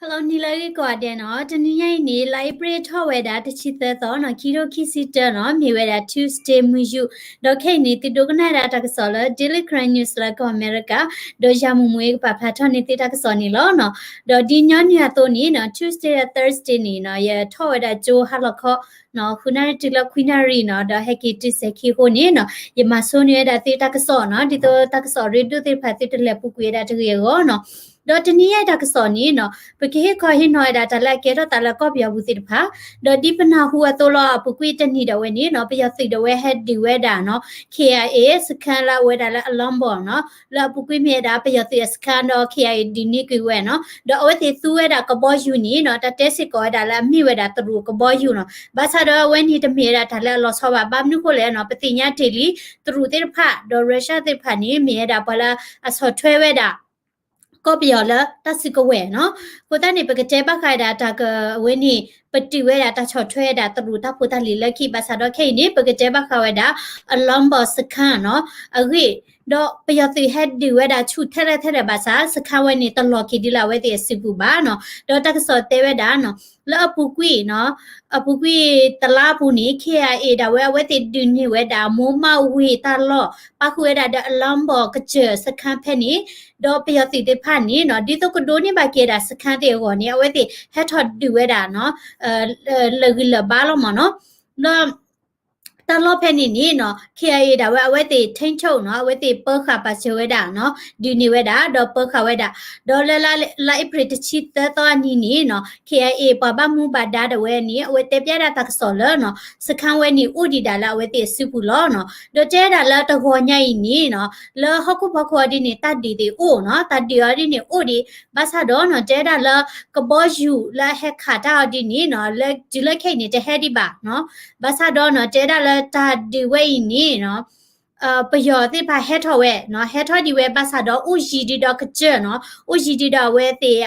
Hello နံၤလၢအဂ့ၤကိးဂၤဒဲးနီၤ, တနံၤညါအံၤန့ၣ် လါအ့ဖြ့ၣ်ထီၣ်ဝဲဒၣ်တဆံသၢသီနီၤ, ခံထိခံဆံတၢနီၤ, မ့ၢ်ဝဲဒၣ် Tuesday မုၢ်ယူာ်, ဒီးခဲအံၤန့ၣ် သုဒိကနၣ်ဝဲဒၣ်တၢ်ကစီၣ်လၢ Daily Karen News လၢကီၢ်အမဲရကၤ, ဒီးယၤမူးမူးကပာ်ဖျါထီၣ်န့ၢ်သုတၢ်ကစီၣ်န့ၣ်လီၤနီၤ. ဒီးဒ်ညီနုၢ်အသိးန့ၣ်နီၤ, Tuesday ဒီး Thursday န့ၣ်နီၤ, ယထီၣ်ဝဲဒၣ်ကၠိဟါလီၤခီ ဃုနၣ်ရံၣ်တုၤလၢခွံနၣ်ရံၣ်နီၤ, ဒီးဟဲက့ၤတုၤစဲၤခံအဃိန့ၣ်နီၤ, ယမၤဆိန့ၢ်ဝဲဒၣ်သုတၢ်ကစီၣ်နီၤ, ဒ်သိးတၢ်ကစီၣ်ရ့ဒိၣ်သ့ၣ်တဖၣ်သုတလဲၤပူၤကွံာ်ဝဲဒၣ်တဂ့ၤအဂီၢ်နီၤ. ဒီးတနံၤညါအံၤတၢ်ကစီၣ်န့ၣ်နီၤ, ပကဟ့ၣ်ခီဟ့ၣ်နီၤဝဲဒၣ်တၢ်လၢအကဲထီၣ်သးလၢကီၢ်ပယီၤပူၤသ့ၣ်တဖၣ်, ဒီးဒ်ပနၢ်ဟူအသိးလီၤ, အပူၤကွံာ်တနံၤဒၣ်ဝဲန့ၣ်နီၤ, ပယီၤသုးဒၣ်ဝဲဟဲဒုးဝဲဒၣ်နီၤ, ခ့ၣ်အၣ်အ့ၣ် စခန်းလၢအဝဲဒၣ်လၢ အလီဘီနီၤ, လၢအပူၤကွံာ်မ့ၢ်ဝဲဒၣ်ပယီၤသုးအ စခန်း ဒီး ခ့ၣ်အၣ်အ့ၣ် ဒုးန့ၢ်ကွံာ်ဝဲနီၤ, ဒီးအဝဲသ့ၣ်သူဝဲဒၣ်ကဘီယူၤန့ၣ်နီၤ, တၢ်တဲစ့ၢ်ကီးဝဲဒၣ်လၢအမ့ၢ်ဝဲဒၣ်တရူးကဘီယူၤနီၤ, ဘၣ်ဆၣ်ဒီးအဝဲန့ၣ်တမ့ၢ်ဝဲဒၣ်တၢ်လၢအလီၤဆီဘၣ်, ဘၣ်မနုၤဃိလဲၣ်နီၤ, ပသ့ၣ်ညါတ့ၢ်လံ, တရူးသ့ၣ်တဖၣ် ဒီးရၢရှၣ်သ့ၣ်တဖၣ်န့ၣ် မ့ၢ်ဝဲဒၣ်ပှၤလၢအဆီၣ်ထွဲဝဲဒၣ် ကီၢ်ပယီၤလၢတၢ်စုကဝဲၤနီၤ, အဃိသတးန့ၣ် ပကတဲဘၣ်ဃးဝဲဒၣ်တၢ်ကဝဲန့ၣ်, ပတုာ်ဝဲဒၣ်တၢ်ဆီၣ်ထွဲဝဲဒၣ်တရူးတၢ်ဖိတၢ်လံၤလၢခံ, ဘၣ်ဆၣ်ဒီးခဲအံၤန့ၣ် ပကတဲဘၣ်ဃးဝဲဒၣ် အလီဘီ စခန်း နီၤ, အဂ့ၢ်, ဒီးပယီၤသုးဟဲဒုးဝဲဒၣ်ဆူၣ်ထဲလဲၣ်ထဲလဲၣ်ဘၣ်ဆၣ် စခန်း ဝဲန့ၣ်တလီၤက့ၤဒ်လၢအဝဲသ့ၣ်အစုပူၤဘၣ်နီၤ, ဒီးတၢ်ကစီၣ်တဲဝဲဒၣ်နီၤ, လၢအပူၤကွံာ်နီၤ, အပူၤကွံာ်တလါအပူၤန့ၣ် ခ့ၣ်အၣ်အ့ၣ် ဒၣ်ဝဲအဝဲသ့ၣ်ဒုးန့ၢ်ဝဲဒၣ် မိၢ်မးဝ့ၢ်တၢ်လီၢ်, ပာ်ဃုာ်ဝဲဒၣ်ဒီး အလီဘီ ကစၢၢ် စခန်း ဖဲန့ၣ်, ဒီးပယီၤသုးသ့ၣ်တဖၣ်န့ၣ်နီၤ, ဒ်သိးကဒိးန့ၢ်ဘၣ်က့ၤဝဲဒၣ် စခန်း သ့ၣ်အဂီၢ်န့ၣ် အဝဲသ့ၣ်ဟဲထီၣ်ဒုးဝဲဒၣ်နီၤ, လၢာ်ဂံၢ်လၢာ်ဘါလီၤမ့ၢ်နီၤ, ဒီး တၢ်လီၢ်ဖဲန့ၣ်န့ၣ်နီၤ, ခ့ၣ်အၣ်အ့ၣ် ဒၣ်ဝဲအဝဲသ့ၣ် ထိန်းချုပ် နီၤ, အဝဲသ့ၣ်ပၢဃာ်ပာ်စၢၤဝဲဒၣ်နီၤ, ဒုးန့ၢ်ဝဲဒၣ် ဒီးပၢဃာ်ဝဲဒၣ်, ဒီးလၢလါအ့ဖြ့ၣ်တဆံသၢသီအနံၤန့ၣ်နီၤ, ခ့ၣ်အၣ်အ့ၣ် ပှၤဘၣ်မူဘၣ်ဒါဒၣ်ဝဲန့ၣ် အဝဲတဲဖျါဒၣ်တၢ်ကစီၣ်လၢနီၤ, စခန်း ဝဲန့ၣ်အိၣ်ဒံးဒၣ်လၢအဝဲသ့ၣ်အစုပူၤလီၤနီၤ, ဒီးတဲဒၣ်လၢတဂီၤညါအံၤန့ၣ်နီၤ, လၢဟီၣ်ခိၣ်ဖီခိၣ်အီၤဒ်န့ၣ် တၢ်ဒုးသ့ၣ်အိၣ်နီၤ, တၢ်ဒုးအီၤဒ်န့ၣ်အိၣ်ဒံး, ဘၣ်ဆၣ်ဒီးနီၤ, တဲဒၣ်လၢကဘီယူၤလၢအဟဲခးတၢ်အီၤဒ်န့ၣ်နီၤ, လၢတုၤလၢခဲအံၤန့ၣ် တဟဲဒံးဘၣ်နီၤ, ဘၣ်ဆၣ်ဒီးနီၤ, တဲဒၣ်လၢတၢ်ဒုးဝဲအံၤန့ၣ်နီၤ, ပယီၤသ့ၣ်တဖၣ်ဟဲထီၣ်ဝဲနီၤ, ဟဲထီၣ်ဒံးဝဲဘၣ်ဆၣ်ဒီး အိၣ်ယံၤဒံးဒီးကစၢၢ်နီၤ, အိၣ်ယံၤဒံးဒီးအဝဲသ့ၣ်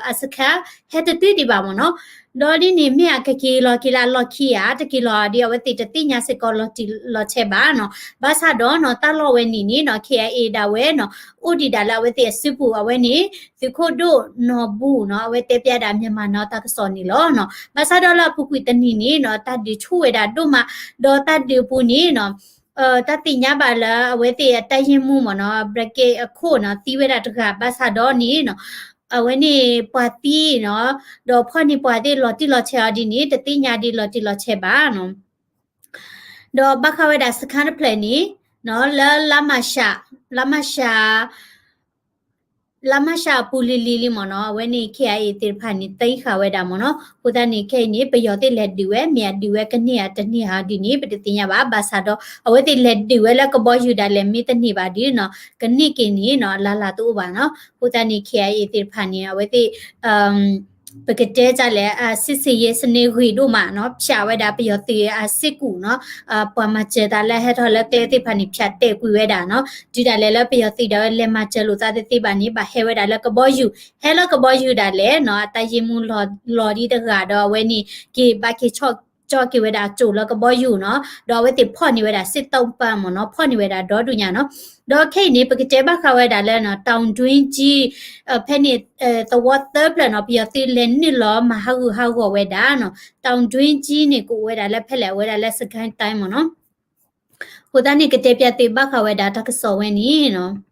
အ စခန်း ဟဲတတုၤဒံးဘၣ်မ့ၢ်နီၤ, ဒီးဒ်န့ၣ်မ့ၢ်အကက့ၤလီၤက့ၤလၢအလီၢ်ခံဧါ, တက့ၤလီၤဒ်အဝဲသ့ၣ်တသ့ၣ်ညါစ့ၢ်ကီးလီၤတံၢ်လီၤဆဲးဘၣ်နီၤ, ဘၣ်ဆၣ်ဒီးနီၤ, တၢ်လီၢ်ဝဲန့ၣ်န့ၣ်နီၤ, ခ့ၣ်အၣ်အ့ၣ် ဒၣ်ဝဲနီၤ, အိၣ်ဒံးဒၣ်လၢအဝဲသ့ၣ်အစုပူၤ, အဝဲန့ၣ် သုးခိၣ်ဒိၣ်နီၢ်ဘူၣ်နီၤ, အဝဲတဲဖျါဒၣ် မြန်မာနောင် တၢ်ကစီၣ်န့ၣ်လီၤနီၤ, ဘၣ်ဆၣ်ဒီးလၢအပူၤကွံာ်တနံၤန့ၣ်နီၤ, တၢ်ဒုးဆူၣ်ဝဲဒၣ်ဒိၣ်မး, ဒီးတၢ်ဒုးအပူၤန့ၣ်နီၤ, တၢ်သ့ၣ်ညါဘၣ်လၢအဝဲသ့ၣ်အ တပ်ရင်းမှူး မ့ၢ်နီၤ, ဘြဲးက့ၣ်အခိၣ်နီၤ, သံဝဲဒၣ်တဂၤ, ဘၣ်ဆၣ်ဒီးန့ၣ်နီၤ, အဝဲန့ၣ်ပှၤသံနီၤ, ဒီးဖီၣ်န့ၢ်ပှၤသ့ၣ်လီၤတံၢ်လီၤဆဲးအီၤဒ်န့ၣ် တသ့ၣ်ညါဒ်လီၤတံၢ်လီၤဆဲးဘၣ်နီၤ, ဒီးဘၣ်ဃးဝဲဒၣ် စခန်း တဖျၢၣ်န့ၣ်နီၤ, လၢ လါမၢ်ၡး လါမၢ်ၡး လါမၢ်ၡးအပူၤလံၤလံၤလံမ့ၢ်နီၤ, အဝဲန့ၣ် ခ့ၣ်အၣ်အ့ၣ် သ့ၣ်တဖၣ်န့ၣ် သံဃာ်ဝဲဒၣ်မ့ၢ်နီၤ, အဃိသတးန့ၣ် ခဲအံၤန့ၣ် ပယီၤသ့ၣ်လဲၤဒုးဝဲ မ့ၢ်အဒုးဝဲကန့ၢ်ဧါတန့ၢ်ဧါဒ်န့ၣ် ပတသ့ၣ်ညါဘၣ်, ဘၣ်ဆၣ်ဒီး အဝဲသ့ၣ်လဲၤဒုးဝဲလၢကဘီယူၤဒၣ်လဲာ် မ့ၢ်တန့ၢ်ဘၣ်ဒ်နီၤ, ကန့ၢ်က့ၤန့ၣ်နီၤ, အလၢ်လၢ်တအိၣ်ဘၣ်နီၤ, အဃိသတးန့ၣ် ခ့ၣ်အၣ်အ့ၣ် သ့ၣ်တဖၣ်န့ၣ် အဝဲသ့ၣ် ပကတဲဒ်လဲၣ်, စစ်ဆင်ရေးစနစ် ဂ့ၤဒိၣ်မးနီၤ, ဖျးဝဲဒၣ်ပယီၤသုးအစ့ၢ်ကီးနီၤ, ပှၤမၤစၢၤသးလၢဟဲထီၣ်လၢကျဲသ့ၣ်တဖၣ်န့ၣ် ဖျးတဲာ်ကွံာ်ဝဲဒၣ်နီၤ, တုၤဒၣ်လဲာ်လၢပယီၤသုးဒၣ်ဝဲလဲၤမၤစၢၤလိာ်သးသ့သ့ဘၣ်န့ၣ် ဘၣ်ဟဲဝဲဒၣ်လၢကဘီယူၤ, ဟဲလၢကဘီယူၤဒၣ်လဲာ်နီၤ, အတၢ်ယ့မူလီၤဒ်တဂၤဒီး အဝဲန့ၣ် က့ၤဘၣ်က့ၤဆီၣ်ကၠီၣ်က့ၤဝဲဒၣ်ကၠိလၢကဘီယူၤနီၤ, ဒီးအဝဲသ့ၣ်ဖီၣ်န့ၢ်ဝဲဒၣ် စစ်သုံ့ပန်း မ့ၢ်နီၤ, ဖီၣ်န့ၢ်ဝဲဒၣ်ဒီဒူၣ်ညါနီၤ, ဒီးခဲအံၤန့ၣ် ပကတဲဘၣ်ဃးဝဲဒၣ်လၢနီၤ, တောင်တွင်းကြီး ဖဲန့ၣ် သဝီသၢဖျၢၣ်နီၤ, ပယီၤသုးလဲၤနုာ်လီၤမၤဟးဂူာ်ဟးဂီၤဝဲဒၣ်နီၤ, တောင်တွင်းကြီး န့ၣ် ကအိၣ်ဝဲဒၣ်လၢဖဲလဲၣ်, အဝဲဒၣ်လၢ စစ်ကိုင်းတိုင်း မ့ၢ်နီၤ, အဃိသတးန့ၣ် ကတဲပၠးသုဘၣ်ဃးဝဲဒၣ်တၢ်ကစီၣ်ဝဲန့ၣ်နီၤ.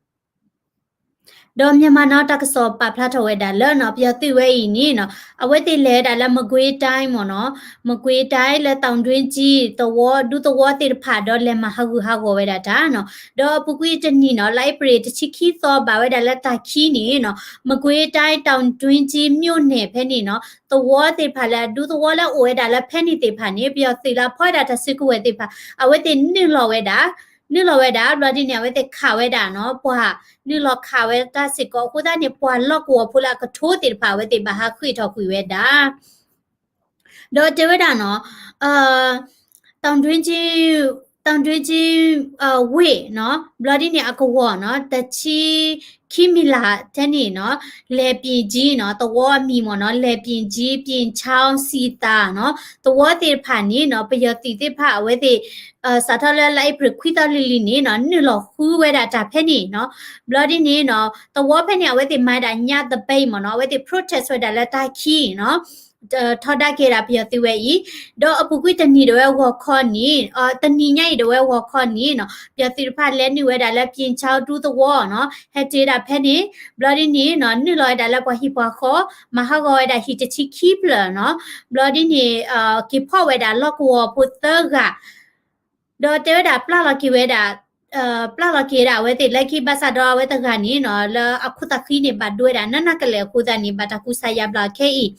ဒီး မြန်မာနောင် တၢ်ကစီၣ်ပာ်ဖျါထီၣ်ဝဲဒၣ်လၢနီၤ, ပယီၤသုးဝဲအံၤန့ၣ်နီၤ, အဝဲသ့ၣ်လဲၤဝဲဒၣ်လၢ မကွေးတိုင်း မ့ၢ်နီၤ, မကွေးတိုင်း လၢ တောင်တွင်းကြီး သဝီ ဒူသဝီသ့ၣ်တဖၣ်ဒီးလဲၤမၤဟးဂူာ်ဟးဂီၤဝဲဒၣ်တၢ်နီၤ, ဒီးအပူၤကွံာ်တနံၤနီၤ, လါအ့ဖြ့ၣ်တဆံခံသီ ဘၣ်ဝဲဒၣ်လၢတၢ်ခံန့ၣ်နီၤ, မကွေးတိုင်း တောင်တွင်းကြီး မြို့နယ် ဖဲန့ၣ်နီၤ, သဝီသ့ၣ်တဖၣ်လၢအဒူသဝီလၢအအိၣ်ဝဲဒၣ်လၢဖဲန့ၣ်သ့ၣ်တဖၣ်န့ၣ် ပယီၤသုးလၢအဖီၣ်ဝဲဒၣ်တၢ်စုကဝဲၤသ့ၣ်တဖၣ် အဝဲသ့ၣ်နုာ်လီၤဝဲဒၣ် နုာ်လီၤဝဲဒၣ် ဘျီဒ်န့ၣ် အဝဲသ့ၣ်ခးဝဲဒၣ်နီၤ, ပှၤနုာ်လီၤခးဝဲတၢ်စ့ၢ်ကီး အဃိသတးန့ၣ် ပှၤလီၢ်ကဝီၤဖိလၢအကထိသ့ၣ်တဖၣ် အဝဲသ့ၣ်ဘၣ်ဟးဃ့ၢ်ထီၣ်ကွံာ်ဝဲဒၣ် ဒီးတဲဝဲဒၣ်နီၤ, တောင်တွင်းကြီး တၢ်ဒွဲကၠံ ဝ့ၢ်နီၤ ဘျီဒ်န့ၣ် အကဝီၤနီၤ တဆံခံမံၤလးထဲန့ၣ်နီၤ လဲၤပျံၤကၠံနီၤ သဝီအမံၤမ့ၢ်နီၤ လဲၤပျံၤကၠံ ပျံၤဆါစံသးနီၤ သဝီသ့ၣ်တဖၣ်န့ၣ်နီၤ ပယီၤသုးသ့ၣ်တဖၣ်အဝဲသ့ၣ် စးထီၣ်လၢလါအ့ဖြ့ၣ်ခွံသီလံၤလံၤန့ၣ်နီၤ နုာ်လီၤဃုဝဲဒၣ်တၢ်ဖဲန့ၣ်နီၤ ဘျီဒ်န့ၣ်နီၤ သဝီဖဲန့ၣ် အဝဲသ့ၣ်မၤဒၣ်ညါသပိတ်မ့ၢ်နီၤ အဝဲသ့ၣ် protest ဝဲဒၣ်လၢတၢ်ခံနီၤ ထီဒါက့ၤဒၣ်ပယီၤသုးဝဲအံၤ ဒီးအပူၤကွံာ်တနံၤဒၣ်ဝဲဂီၤခီန့ၣ် တနံၤညါအံၤဒၣ်ဝဲဂီၤခီန့ၣ်နီၤ ပယီၤသုးတဖၣ်လဲၤနုာ်ဝဲဒၣ်လၢ ပျံၤဆါဒူသဝီနီၤ ဟဲတုၤဝဲဒၣ်ဖဲန့ၣ် ဘျီဒ်န့ၣ်နီၤ နုာ်လီၤဝဲဒၣ်လၢပှၤဟံၣ်ပှၤဃီ မၤဟးဂီၤဝဲဒၣ်ဟံၣ်တဆံခံဖျၢၣ်နီၤ ဘျီဒ်န့ၣ် က့ၤဖီၣ်ဝဲဒၣ်လီၢ်ကဝီၤဖိသၢဂၤ ဒီးတဲဝဲဒၣ်ပျၢ်လီၤက့ၤဝဲဒၣ် ပျၢ်လီၤက့ၤဝဲဒၣ်အဝဲသ့ၣ်လၢခံဘၣ်ဆၣ်ဒီးအဝဲတဂၤန့ၣ်နီၤ လၢအခိၣ်သးဃံန့ၣ် ဘၣ်ဒိဝဲဒၣ်နးနးကလဲာ်အဃိသတးန့ၣ် ဘၣ်တၢ်ကူစါယါဘျါခဲအံၤ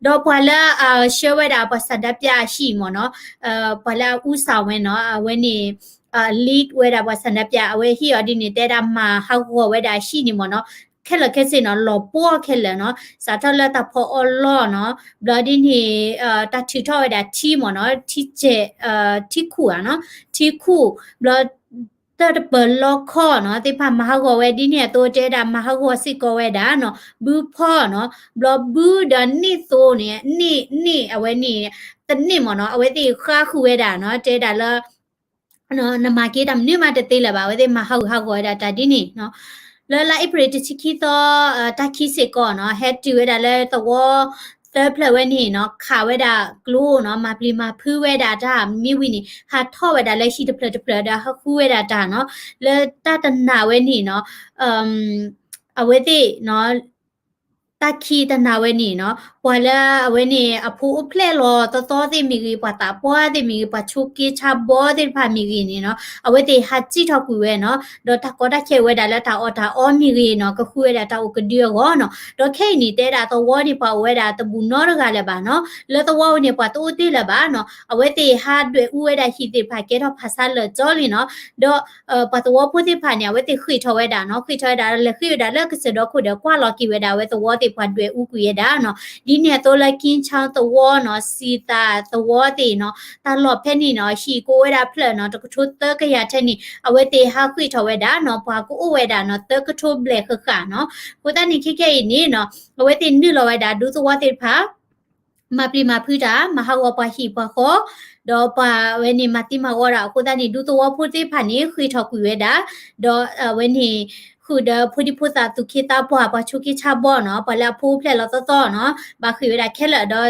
ဒီးပှၤလၢအဆှၢဝဲဒၣ်ပှၤဆန္ဒပြအဟံၣ်မ့ၢ်နီၤ ပှၤလၢအဦးဆောင်ဝဲနီၤ အဝဲန့ၣ် lead ဝဲဒၣ်ပှၤဆန္ဒပြ အဝဲဟ့ၣ်အီၤဒ်န့ၣ် တဲဒၣ်မၤဟးဂီၤဝဲဒၣ်အဟံၣ်န့ၣ်မ့ၢ်နီၤ ခဲလၢာ်ခဲဆ့နီၤ လီၤပှီၢ်ခဲလၢာ်နီၤ စးထီၣ်လၢတၢ်ဖီအီၣ်လီၢ်နီၤ ဘျီဒ်န့ၣ် တၢ်ထုးထီၣ်ဝဲဒၣ်ထံမ့ၢ်နီၤ ထံစဲး ထံခူၣ်ဧါနီၤ ထံခူၣ် ဘျီ တၢ်တပၢၤလီခီၣ်နီၤ သ့ၣ်တဖၣ်မၤဟးဂီၤဝဲဒ်န့ၣ်အသိး တဲဒၣ်မၤဟးဂီၤစ့ၢ်ကီးဝဲဒၣ်နီၤ ဘုဖီနီၤ ဘျီဘုဒီးန့ၢ်သိန့ၣ် န့ၢ် န့ၢ်အဝဲန့ၣ် တန့ၢ်မ့ၢ်နီၤ အဝဲသ့ၣ်ဃါဃုာ်ဝဲဒၣ်နီၤ တဲဒၣ်လၢ နမၤက့ၤတၢ်မနုၤမးတသ့လၢၤဘၣ် အဝဲသ့ၣ်မၤဟးဂူာ်ဟးဂီၤဝဲဒၣ်တၢ်ဒ်န့ၣ်နီၤ လၢလါအ့ဖြ့ၣ်တဆံခံသီ တၢ်ခံစ့ၢ်ကီးနီၤ ဟဲတုၤဝဲဒၣ်လၢသဝီသၢဖျၢၣ်ဝဲန့ၣ်နီၤ ခးဝဲဒၣ်ကျိနီၤ မၤပျံၤမၤဖုးဝဲဒၣ်တၢ်မ့ၢ်ဝံၤန့ၣ် ဟးထီၣ်ဝဲဒၣ်လၢဟံၣ်တဖျၢၣ်တဖျၢၣ်ဒီးဟးဃုဝဲဒၣ်တၢ်နီၤ လၢတၢ်တနာ်ဝဲန့ၣ်နီၤ အဝဲသ့ၣ် တၢ်ခံတနာ်ဝဲန့ၣ်နီၤ ပှၤလၢအဝဲန့ၣ် အဖိအိၣ်ဖျဲၣ်လီၤသီသီသ့ၣ်မ့ၢ်ဂ့ၤ ပှၤသးပှၢ်သ့ၣ်မ့ၢ်ဂ့ၤ ပှၤဆိးက့ဆါဘီသ့ၣ်တဖၣ်မ့ၢ်ဂ့ၤန့ၣ်နီၤ အဝဲသ့ၣ်ဟးစံၣ်ထီၣ်ကွံာ်ဝဲနီၤ ဒီးတၢ်ကီတၢ်ခဲအိၣ်ဝဲဒၣ်လၢတၢ်အီၣ်တၢ်အီမ့ၢ်ဂ့ၤနီၤ ကဃုဝဲဒၣ်တၢ်အိၣ်ကဒုအဂီၢ်နီၤ ဒီးခဲအံၤန့ၣ် တဲဒၣ်သဝီန့ၣ်ပှၤအိၣ်ဝဲဒၣ်တဘူးနီတဂၤလၢၤဘၣ်နီၤ လၢသဝီန့ၣ်ပှၤတအိၣ်တ့ၢ်လၢၤဘၣ်နီၤ အဝဲသ့ၣ်ဟးဒွဲၣ်အူဝဲဒၣ်ဟံၣ်သ့ၣ်တဖၣ်ကဲထီၣ်ဖးဆါလၢာ်ကၠီလံနီၤ ဒီး ပှၤသဝီဖိသ့ၣ်တဖၣ်န့ၣ် အဝဲသ့ၣ်ဃ့ၢ်ထီၣ်ဝဲဒၣ်နီၤ ဃ့ၢ်ထီၣ်ဝဲဒၣ်လဲၤဃ့ၢ်ဝဲဒၣ်လၢကစၢၢ်ဒီခိၣ်ဒီးကွၢ်လီၤက့ၤဝဲဒၣ်အဝဲသဝီသ့ၣ်ပှၤဒွဲၣ်အူကွံာ်ဝဲဒၣ်နီၤ ဒ်န့ၣ်အသိးလၢကံချီသဝီနီၤ စံသးသဝီသ့ၣ်နီၤ တၢ်လီၢ်ဖဲန့ၣ်နီၤ ဟံၣ်ကအိၣ်ဝဲဒၣ်ဖျၢၣ်နီၤ တကထိသၢကယၤထဲန့ၣ် အဝဲသ့ၣ်ဟးဃ့ၢ်ထီၣ်ဝဲဒၣ်နီၤ ပှၤကအိၣ်ဝဲဒၣ်နီၤ သၢကထိဘျဲၣ်ဃၣ်ဃၣ်နီၤ အဃိသတးန့ၣ် ခဲခဲအံၤန့ၣ်နီၤ အဝဲသ့ၣ်နုာ်လီၤဝဲဒၣ်ဒူသဝီသ့ၣ်တဖၣ် မၤပျံၤမၤဖုးတၢ် မၤဟးဂီၤပှၤဟံၣ်ပှၤဃီ, ဒီးပှၤဝဲန့ၣ်မၤသံမၤဝီတၢ်အဃိသတးန့ၣ် ဒူသဝီဖိသ့ၣ်တဖၣ်န့ၣ် ဃ့ၢ်ထီၣ်ကွံာ်ဝဲဒၣ်, ဒီးအဝဲန့ၣ် ဃုာ်ဒီးဖိဒံဖိသၣ်သူၣ်က့သးပှၢ် ပှၤဆိးက့ဆါဘီနီၤ, ပှၤလၢအဖိအိၣ်ဖျဲၣ်လီၤသီသီနီၤ, ဘၣ်ဃ့ၢ်ဝဲဒၣ်ခဲလၢာ်ဒီး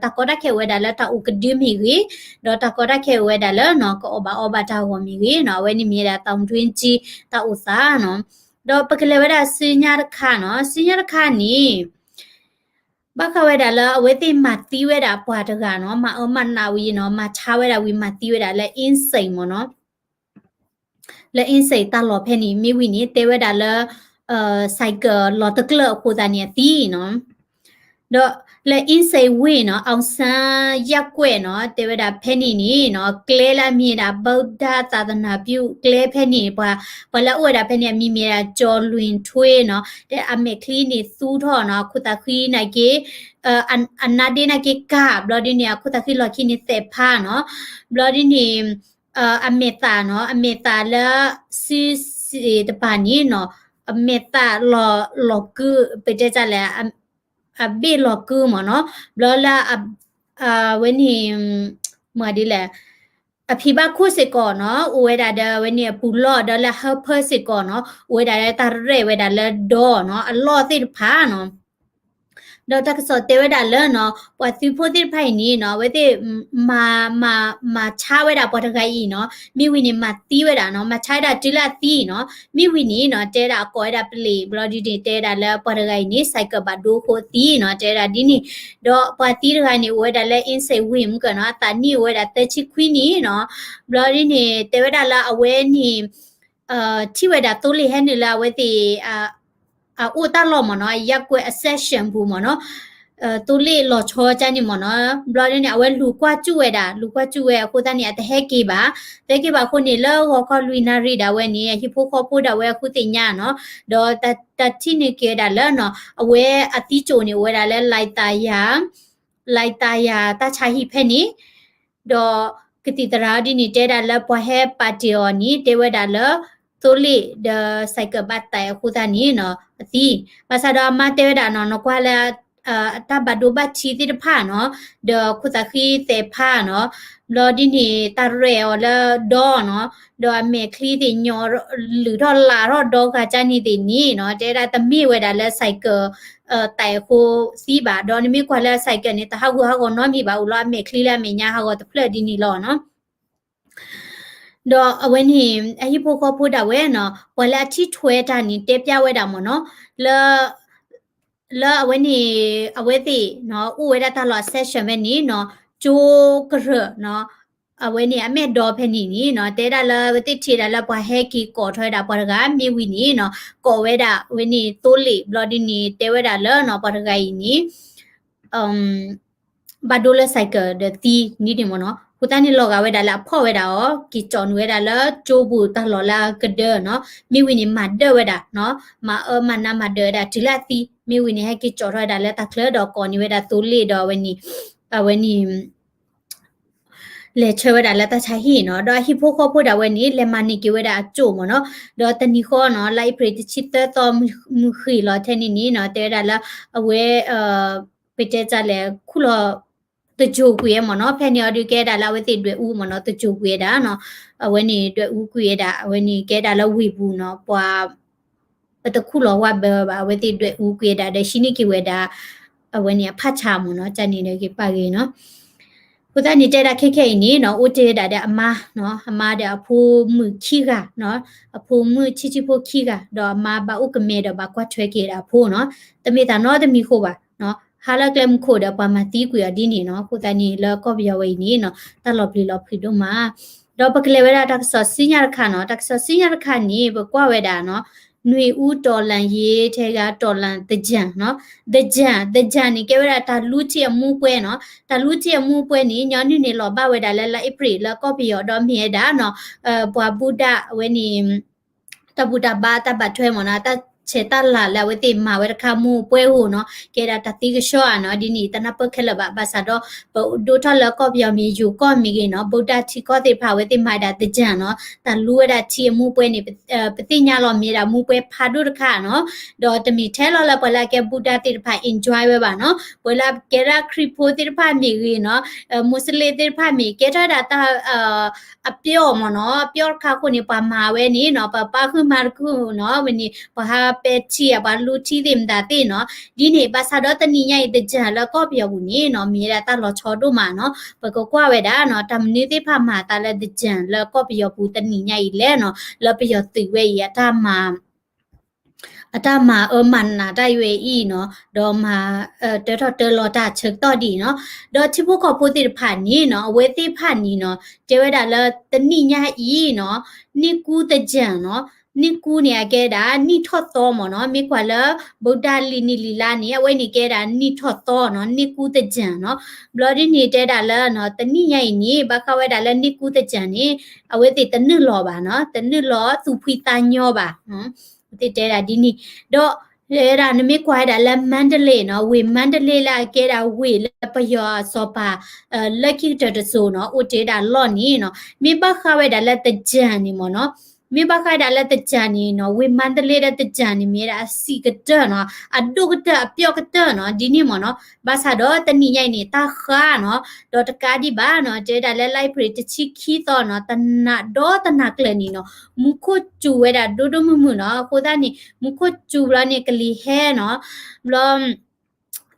တၢ်ကီတၢ်ခဲအိၣ်ဝဲဒၣ်လၢတၢ်အိၣ်ကဒုမ့ၢ်ဂ့ၤ, ဒီးတၢ်ကီတၢ်ခဲအိၣ်ဝဲဒၣ်လၢနီၤ ကအီၣ်ဘၣ်အီဘၣ်တၢ်အဂီၢ်မ့ၢ်ဂ့ၤနီၤ, အဝဲန့ၣ်မ့ၢ်ဝဲဒၣ် တၢ်ဒွဲကၠံ တၢ်အိၣ်သးနီၤ. ဒီးပကလဲၤဝဲဒၣ်ဆူညါတခါနီၤ, ဆူညါတခါန့ၣ် ဘၣ်ဃးဝဲဒၣ်လၢအဝဲသ့ၣ်မၤသံဝဲဒၣ်ပှၤတဂၤနီၤ, မၤအၢမၤနးဝံၤနီၤ, မၤဆါဝဲဒၣ်ဝံၤမၤသံဝဲဒၣ်လၢ အင်းစိန် မ့ၢ်နီၤ, လၢ အင်းစိန် တၢ်လီၢ်ဖဲန့ၣ် မ့ၢ်ဝံၤန့ၣ် တဲဝဲဒၣ်လၢ ဆိုင်ကယ် လီၤတကျၢၢ်အဃိသတးန့ၣ်အသံနီၤ. ဒီးလၢ အင်းစိန် ဝ့ၢ်နီၤ, အောင်ဆန်းရပ်ကွက် နီၤ, တဲဝဲဒၣ်ဖဲန့ၣ်န့ၣ်နီၤ, ကျဲလၢအမ့ၢ်ဒၣ် ဗုဒ္ဓသာသနာပြု ကျဲဖဲန့ၣ် ပှၤ ပှၤလၢအအိၣ်ဝဲဒၣ်ဖဲန့ၣ် အမံၤမ့ၢ်ဒၣ် ကျော်လွင်ထွေး နီၤ, တဲအမဲာ်ချံန့ၣ်သူထီၣ်နီၤ, ခိၣ်သးဃံနာ်က့ အနါဒ့နာ်က့ကၢ်, ဘျီဒ်န့ၣ် အခိၣ်သးဃံလီၢ်ခံန့ၣ်သဲးဖးနီၤ, ဘျီဒ်န့ၣ် အမဲာ်သၣ်နီၤ, အမဲာ်သၣ်လၢ စုစ့တပၤန့ၣ်နီၤ, အမဲာ်သၣ်လီၤ လီၤကု ပတဲတၢ်လဲၣ်, အဘ့ၣ်လီၤကု မ့ၢ်နီၤ, ဘျီလၢ အဝဲန့ၣ် မ့ၢ်ဒ်လဲၣ်, အဖံဘၣ်ခိၣ်စ့ၢ်ကီးနီၤ, အိၣ်ဝဲဒၣ်ဒီးအဝဲန့ၣ်အပူၤလီၢ်, ဒီးလၢဟၢဖၢစ့ၢ်ကီးနီၤ, အိၣ်ဝဲဒၣ်လၢတၢ်ရဲၣ်ဝဲဒၣ်လၢဒီနီၤ, အလီၢ်သ့ၣ်တဖၣ်နီၤ. ဒီးတၢ်ကစီၣ်တဲဝဲဒၣ်လၢနီၤ, ပှၤသုးဖိသ့ၣ်တဖၣ်အံၤန့ၣ်နီၤ, အဝဲသ့ၣ် မၤ မၤ မၤဆါဝဲဒၣ်ပှၤတဂၤအံၤနီၤ, မ့ၢ်ဝံၤန့ၣ် မၤသံဝဲဒၣ်နီၤ, မၤဆါဝဲဒၣ်တုၤလၢအသံနီၤ, မ့ၢ်ဝံၤန့ၣ်နီၤ, တဲဝဲဒၣ်အကိးဝဲဒၣ်ပလံး, ဘျီဒ်န့ၣ် တဲဝဲဒၣ်လၢပှၤတဂၤအံၤန့ၣ် ဆိုင်ကယ် ဘၣ်ဒိအဃိသံနီၤ, တဲဝဲဒၣ်ဒ်န့ၣ်, ဒီးပှၤသံတဂၤန့ၣ် အိၣ်ဝဲဒၣ်လၢ အင်းစိန် ဝ့ၢ်မုၢ်ကနီၤ, အသးနံၣ်အိၣ်ဝဲဒၣ်သၢဆံခွံနံၣ်နီၤ, ဘျီဒ်န့ၣ် တဲဝဲဒၣ်လၢအဝဲန့ၣ် ထံၣ်ဝဲဒၣ်သိလ့ၣ်ဟဲနုာ်လၢအဝဲသ့ၣ် အအိၣ်တၢ်လီၢ်မ့ၢ်နီၤ, အရပ်ကွက် အ section ပူၤမ့ၢ်နီၤ, သိလ့ၣ်လီၤဆီကၢ်န့ၣ်မ့ၢ်နီၤ, ဘျီဒ်န့ၣ် အဝဲလူၤကွၢ်စူၣ်ဝဲဒၣ်, လူၤကွၢ်စူၣ်ဝဲအဃိသတးန့ၣ် အတဟဲက့ၤဘၣ်, တဟဲက့ၤဘၣ်အဃိန့ၣ် လၢဂီၤခီလွံၢ်နၣ်ရံၣ်ဒၣ်ဝဲန့ၣ် အဟံၣ်ဖိဃီဖိဒၣ်ဝဲအဃုသ့ၣ်ညါနီၤ, ဒီးတၢ်ထံၣ်န့ၢ်က့ၤဝဲဒၣ်လၢနီၤ, အဝဲအသံစိာ်န့ၣ် အိၣ်ဝဲဒၣ်လၢ လၢၢ်သးယၤ, လၢၢ်သးယၤတၢ်ဆါဟံၣ်ဖဲန့ၣ်, ဒီး ကသံၣ်သရၣ်ဒ်န့ၣ် တဲဒၣ်လၢပှၤဟဲပာ်တ့ၢ်အီၤန့ၣ် တဲဝဲဒၣ်လၢ သိလ့ၣ်ဒီး ဆိုင်ကယ် ဘၣ်တဲာ်အဃိသတးန့ၣ်နီၤ အသံ. ဘၣ်ဆၣ်ဒီးအမါတဲဝဲဒၣ်နီၤ နကွၢ်လၢ တၢ်ဘၣ်ဒိဘၣ်ထံးသ့ၣ်တဖၣ်နီၤ, ဒီးခိၣ်သးဃံသဲးဖးနီၤ, ဘျီဒ်န့ၣ် တၢ်ရဲၣ်အီၤလၢဒီနီၤ, ဒီးအမဲာ်ချံသ့ၣ်ညိး လုာ်ထီၣ်လးထီၣ်ဒီဂၤကၢ်န့ၣ်သ့ၣ်န့ၣ်နီၤ, တဲဒၣ်တမ့ၢ်ဝဲဒၣ်လၢ ဆိုင်ကယ် တဲာ်အဃိသံဘၣ်, ဒီးနမ့ၢ်ကွၢ်လၢ ဆိုင်ကယ် န့ၣ် တဟးဂူာ်ဟးဂီၤနီတမံၤဘၣ်, အိၣ်လီၤအမဲာ်ချံလၢအမဲာ်ညါဟးဂီၤတဖျၢၣ်ဒ်န့ၣ်လီၤနီၤ. ဒီးအဝဲန့ၣ် အဟံၣ်ဖိဃီဖိဒၣ်ဝဲနီၤ ပှၤလၢအထံၣ်ထွဲတၢ်န့ၣ် တဲပျၢ်ဝဲဒၣ်မ့ၢ်နီၤ, လၢ လၢအဝဲန့ၣ် အဝဲသ့ၣ်နီၤ အိၣ်ဝဲဒၣ်တၢ်လီၢ် section ဖဲန့ၣ်နီၤ, ကၠိကရၢၢ်နီၤ, အဝဲန့ၣ်အမဲာ်ဒီးဖဲန့ၣ်န့ၣ်နီၤ တဲဒၣ်လၢအဝဲသ့ၣ်ထံၣ်ဒၣ်လၢပှၤဟဲက့ၤကိးထီၣ်ဝဲဒၣ်ပှၤတဂၤမ့ၢ်ဝံၤန့ၣ်နီၤ ကိးဝဲဒၣ်အဝဲန့ၣ်သိလ့ၣ် ဘျီဒ်န့ၣ် တဲဝဲဒၣ်လၢနီၤ ပှၤတဂၤအံၤန့ၣ် ဘၣ်ဒိလၢ ဆိုင်ကယ် ဒီးသံန့ၣ်မ့ၢ်နီၤ, အဃိသတးန့ၣ်လီၤဂာ်ဝဲဒၣ်လၢအဖီၣ်ဝဲဒၣ်အီၤ က့ၤကၠီၣ်နုာ်ဝဲဒၣ်လၢကၠိပူၤတၢ်လီၢ်လၢအကဒၢနီၤ, မ့ၢ်ဝံၤန့ၣ် မၤဒၢးဝဲဒၣ်နီၤ, မၤအၢမၤနးမၤဒၢးဝဲဒၣ်တုၤလၢအသံ, မ့ၢ်ဝံၤန့ၣ် ဟဲက့ၤကၠီၣ်ထီၣ်ဝဲဒၣ်လၢတၢ်ချၢဒီးကိးန့ၢ်ဝဲဒၣ်သိလ့ၣ်ဒီးအဝဲန့ၣ် အဝဲန့ၣ် လဲၤဆှၢဝဲဒၣ်လၢတၢ်ဆါဟံၣ်နီၤ, ဒီးအဟံၣ်ဖိဃီဖိဒၣ်ဝဲန့ၣ် လဲၤမၤန့ၢ်က့ၤဝဲဒၣ်အကၠိၣ်မ့ၢ်နီၤ, ဒီးတနံၤဃီနီၤ လါအ့ဖြ့ၣ်တဆံသၢသီ မုၢ်ဃ့ၢ်လီၤထဲန့ၣ်န့ၣ်နီၤ တဲဝဲဒၣ်လၢ အဝဲ ပတဲတၢ်လဲၣ် ခူၣ်လီၤ တစိၤကွံာ်ဝဲမ့ၢ်နီၤ, ဖဲန့ၣ်အီၤဒုးကဲဒၣ်လၢအဝဲသ့ၣ်ဒွဲၣ်အူမ့ၢ်နီၤ, တစိၤကွံာ်ဝဲဒၣ်နီၤ, အဝဲန့ၣ်ဒွဲၣ်အူကွံာ်ဝဲဒၣ် အဝဲန့ၣ်ကဲဒၣ်လၢဝ့ၢ်ပူၤနီၤ, ပှၤ ပတခူၣ်လီၤဝါဘၢဘၣ် အဝဲသ့ၣ်ဒွဲၣ်အူကွံာ်ဝဲဒၣ် ဒီးဟံးန့ၢ်က့ၤဝဲဒၣ် အဝဲန့ၣ်အဖးဆါမ့ၢ်နီၤ, ကန့ၣ်ဒီးက့ၤပာ်ဂ့ၤနီၤ. အဃိသတးန့ၣ် တဲဒၣ်ခဲခဲအံၤန့ၣ်နီၤ အိၣ်တ့ၢ်ဝဲဒၣ်ဒီးအမါနီၤ, အမါဒီးအဖိမုၣ်ခံဂၤနီၤ, အဖိမုၣ်ဆံးဆံးဖိခံဂၤ, ဒီးအမါဘၣ်အိၣ်ကမဲဒီးဘၣ်ကွၢ်ထွဲက့ၤဝဲဒၣ်အဖိနီၤ, တမ့ၢ်တၢ်နီတမံၤဃိဘၣ်နီၤ, ဟးလၢကျဲမုၢ်ခိၣ်ဒီးပှၤမၤသံကွံာ်အီၤဒ်န့ၣ်နီၤ. အဃိသတးန့ၣ် လၢကီၢ်ပယီၤဝဲအံၤန့ၣ်နီၤ တၢ်လီၤပျံၤလီၤဖုးဒိၣ်မး ဒီးပကလဲၤဝဲဒၣ်တၢ်ကစီၣ်ဆူညါတခါနီၤ, တၢ်ကစီၣ်ဆူညါတခါန့ၣ် ပကွၢ်ဝဲဒၣ်နီၤ, နွေဦးတော်လှန်ရေးထဲက တော်လှန်သင်္ကြန်နီၤ, သင်္ကြန်, သင်္ကြန်န့ၣ် ကဲဝဲဒၣ်တၢ်လူထံအမူပွဲနီၤ, တၢ်လူထံအမူပွဲန့ၣ် ညီနုၢ်န့ၣ်လီၤဘၣ်ဝဲဒၣ်လၢလါအ့ဖြ့ၣ်လၢကီၢ်ပယီၤဒီးမ့ၢ်ဝဲဒၣ်နီၤ, ပှၤဘူၣ်ဒၣ်အဝဲန့ၣ် တၢ်ဘူၣ်တၢ်ဘါတၢ်ဘၣ်ထွဲမ့ၢ်နီၤ, တၢ်ဆဲးတၢ်လၤလၢအဝဲသ့ၣ်မၤဝဲတခါမူပွဲဧိၤနီၤ, ကဲဒၣ်တၢ်သံကဆှီဧါနီၤ, ဒ်န့ၣ်တနၢ်ပၢၢ်ခဲလၢာ်ဘၣ်, ဘၣ်ဆၣ်ဒီး ပဒိးထီၣ်လၢကီၢ်ပယီၤမ့ၢ်ယိၤကီၢ်မ့ၢ်ဂ့ၤနီၤ, ဘူၣ်ဒၣ်ထံကီၢ်သ့ၣ်တဖၣ်အဝဲသ့ၣ်မၤဝဲဒၣ်သင်္ကြန်နီၤ, တၢ်လူဝဲဒၣ်ထံအမူပွဲန့ၣ် ပသ့ၣ်ညါလီၤမ့ၢ်ဝဲဒၣ်မူပွဲဖးဒိၣ်တခါနီၤ, ဒီးတမ့ၢ်ထဲလီၤလၢပှၤလၢအကဲဘူၣ်ဒၣ်သ့ၣ်တဖၣ် enjoy ဝဲဘၣ်နီၤ, ပှၤလၢအကဲဒၣ်ခရံာ်ဖိသ့ၣ်တဖၣ်မ့ၢ်ဂ့ၤနီၤ, မူစလ့ၣ်သ့ၣ်တဖၣ်မ့ၢ် ကဲထီၣ်ဝဲဒၣ်တၢ် အပျီၢ်မ့ၢ်နီၤ, အပျီၢ်တခါအဃိန့ၣ် ပှၤမၤဝဲန့ၣ်နီၤ, ပှၤပာ်ဃုာ်မၤတခါနီၤ, ဝဲန့ၣ် ပှၤဟးပဲာ်ထံ ပှၤလူထံသ့ၣ်မတၤသ့ၣ်နီၤ, ဒ်န့ၣ် ဘၣ်ဆၣ်ဒီးတနံၤညါအံၤ သင်္ကြန် လၢကီၢ်ပယီၤပူၤန့ၣ်နီၤ မ့ၢ်ဝဲဒၣ်တၢ်လီၤဆီဒိၣ်မးနီၤ, ပကကွၢ်ဝဲဒၣ်နီၤ တၢ်မနုၤသ့ၣ်တဖၣ်မၤအသးလၢ သင်္ကြန် လၢကီၢ်ပယီၤပူၤတနံၤညါအံၤလဲၣ်နီၤ, လၢပယီၤသုးဝဲအံၤ အတၢ်မၤ အတၢ်မၤအၢမၤနးတၢ်ဝဲအံၤနီၤ, ဒီးမၤ တၢထီၣ်တၢလီၤတၢ်ဆၢကတီၢ်ဒ်အံၤနီၤ, ဒီးထံဖိကီၢ်ဖိသ့ၣ်တဖၣ်န့ၣ်နီၤ အဝဲသ့ၣ်တဖၣ်န့ၣ်နီၤ တဲဝဲဒၣ်လၢတနံၣ်ညါအံၤနီၤ နှစ်ကူးသင်္ကြန်နီၤ, နှစ်ကူးန့ၣ် အကဲဒၣ်နံၣ်ထီၣ်သီမ့ၢ်နီၤ, မ့ၢ်ကွၢ်လၢ ဗုဒ္ဓလံာ်နံၣ်လံာ်လါန့ၣ် အဝဲန့ၣ်ကဲဒၣ်နံၣ်ထီၣ်သီနီၤ, နှစ်ကူးသင်္ကြန်နီၤ, ဘျီဒ်န့ၣ်တဲဒၣ်လၢ တနံၣ်ညါအံၤန့ၣ် ဘၣ်ဃးဝဲဒၣ်လၢ နှစ်ကူးသင်္ကြန်န့ၣ် အဝဲသ့ၣ်တနုာ်လီၤဘၣ်နီၤ, တနုာ်လီၤသူၣ်ဖှံသးညီဘၣ် သ့ၣ်တဲဒၣ်ဒ်န့ၣ်, ဒီးဝဲဒၣ်နမ့ၢ်ကွၢ်ဝဲဒၣ်လၢ မန္တလေးနီၤ, ဝ့ၢ်မန္တလေးလၢအကဲဒၣ်ဝ့ၢ်လၢပယီၤအစီၤပၤ လၢခံကတၢၢ်တစိၤနီၤ အိၣ်တ့ၢ်ဝဲဒၣ်လီၢ်န့ၣ်နီၤ, မ့ၢ်ဘၣ်ဃးဝဲဒၣ်လၢ သင်္ကြန် န့ၣ်မ့ၢ်နီၤ, မ့ၢ်ဘၣ်ဃးဝဲဒၣ်လၢ သင်္ကြန် န့ၣ်နီၤ, ဝ့ၢ်မန္တလေးဒီး သင်္ကြန် န့ၣ် မ့ၢ်ဝဲဒၣ်အစံးကတၢၢ်နီၤ, အဒိၣ်ကတၢၢ်အပျီၢ်ကတၢၢ်နီၤ, ဒ်န့ၣ်မ့ၢ်နီၤ, ဘၣ်ဆၣ်ဒီးတနံၣ်ညါအံၤန့ၣ် တၢ်ဃါနီၤ, ဒီးတကးဒံးဘၣ်နီၤ, တဲဝဲဒၣ်လၢလါအ့ဖြ့ၣ်တဆံခံသီနီၤ, တနၤဒီးတနၤကျၢၤန့ၣ်နီၤ, မူခိၣ်စူၤဝဲဒၣ်ဒိၣ်ဒိၣ်မုၢ်မုၢ်နီၤ, အဃိသတးန့ၣ် မူခိၣ်စူၤဘျီန့ၣ် ကလံၤဟဲနီၤ,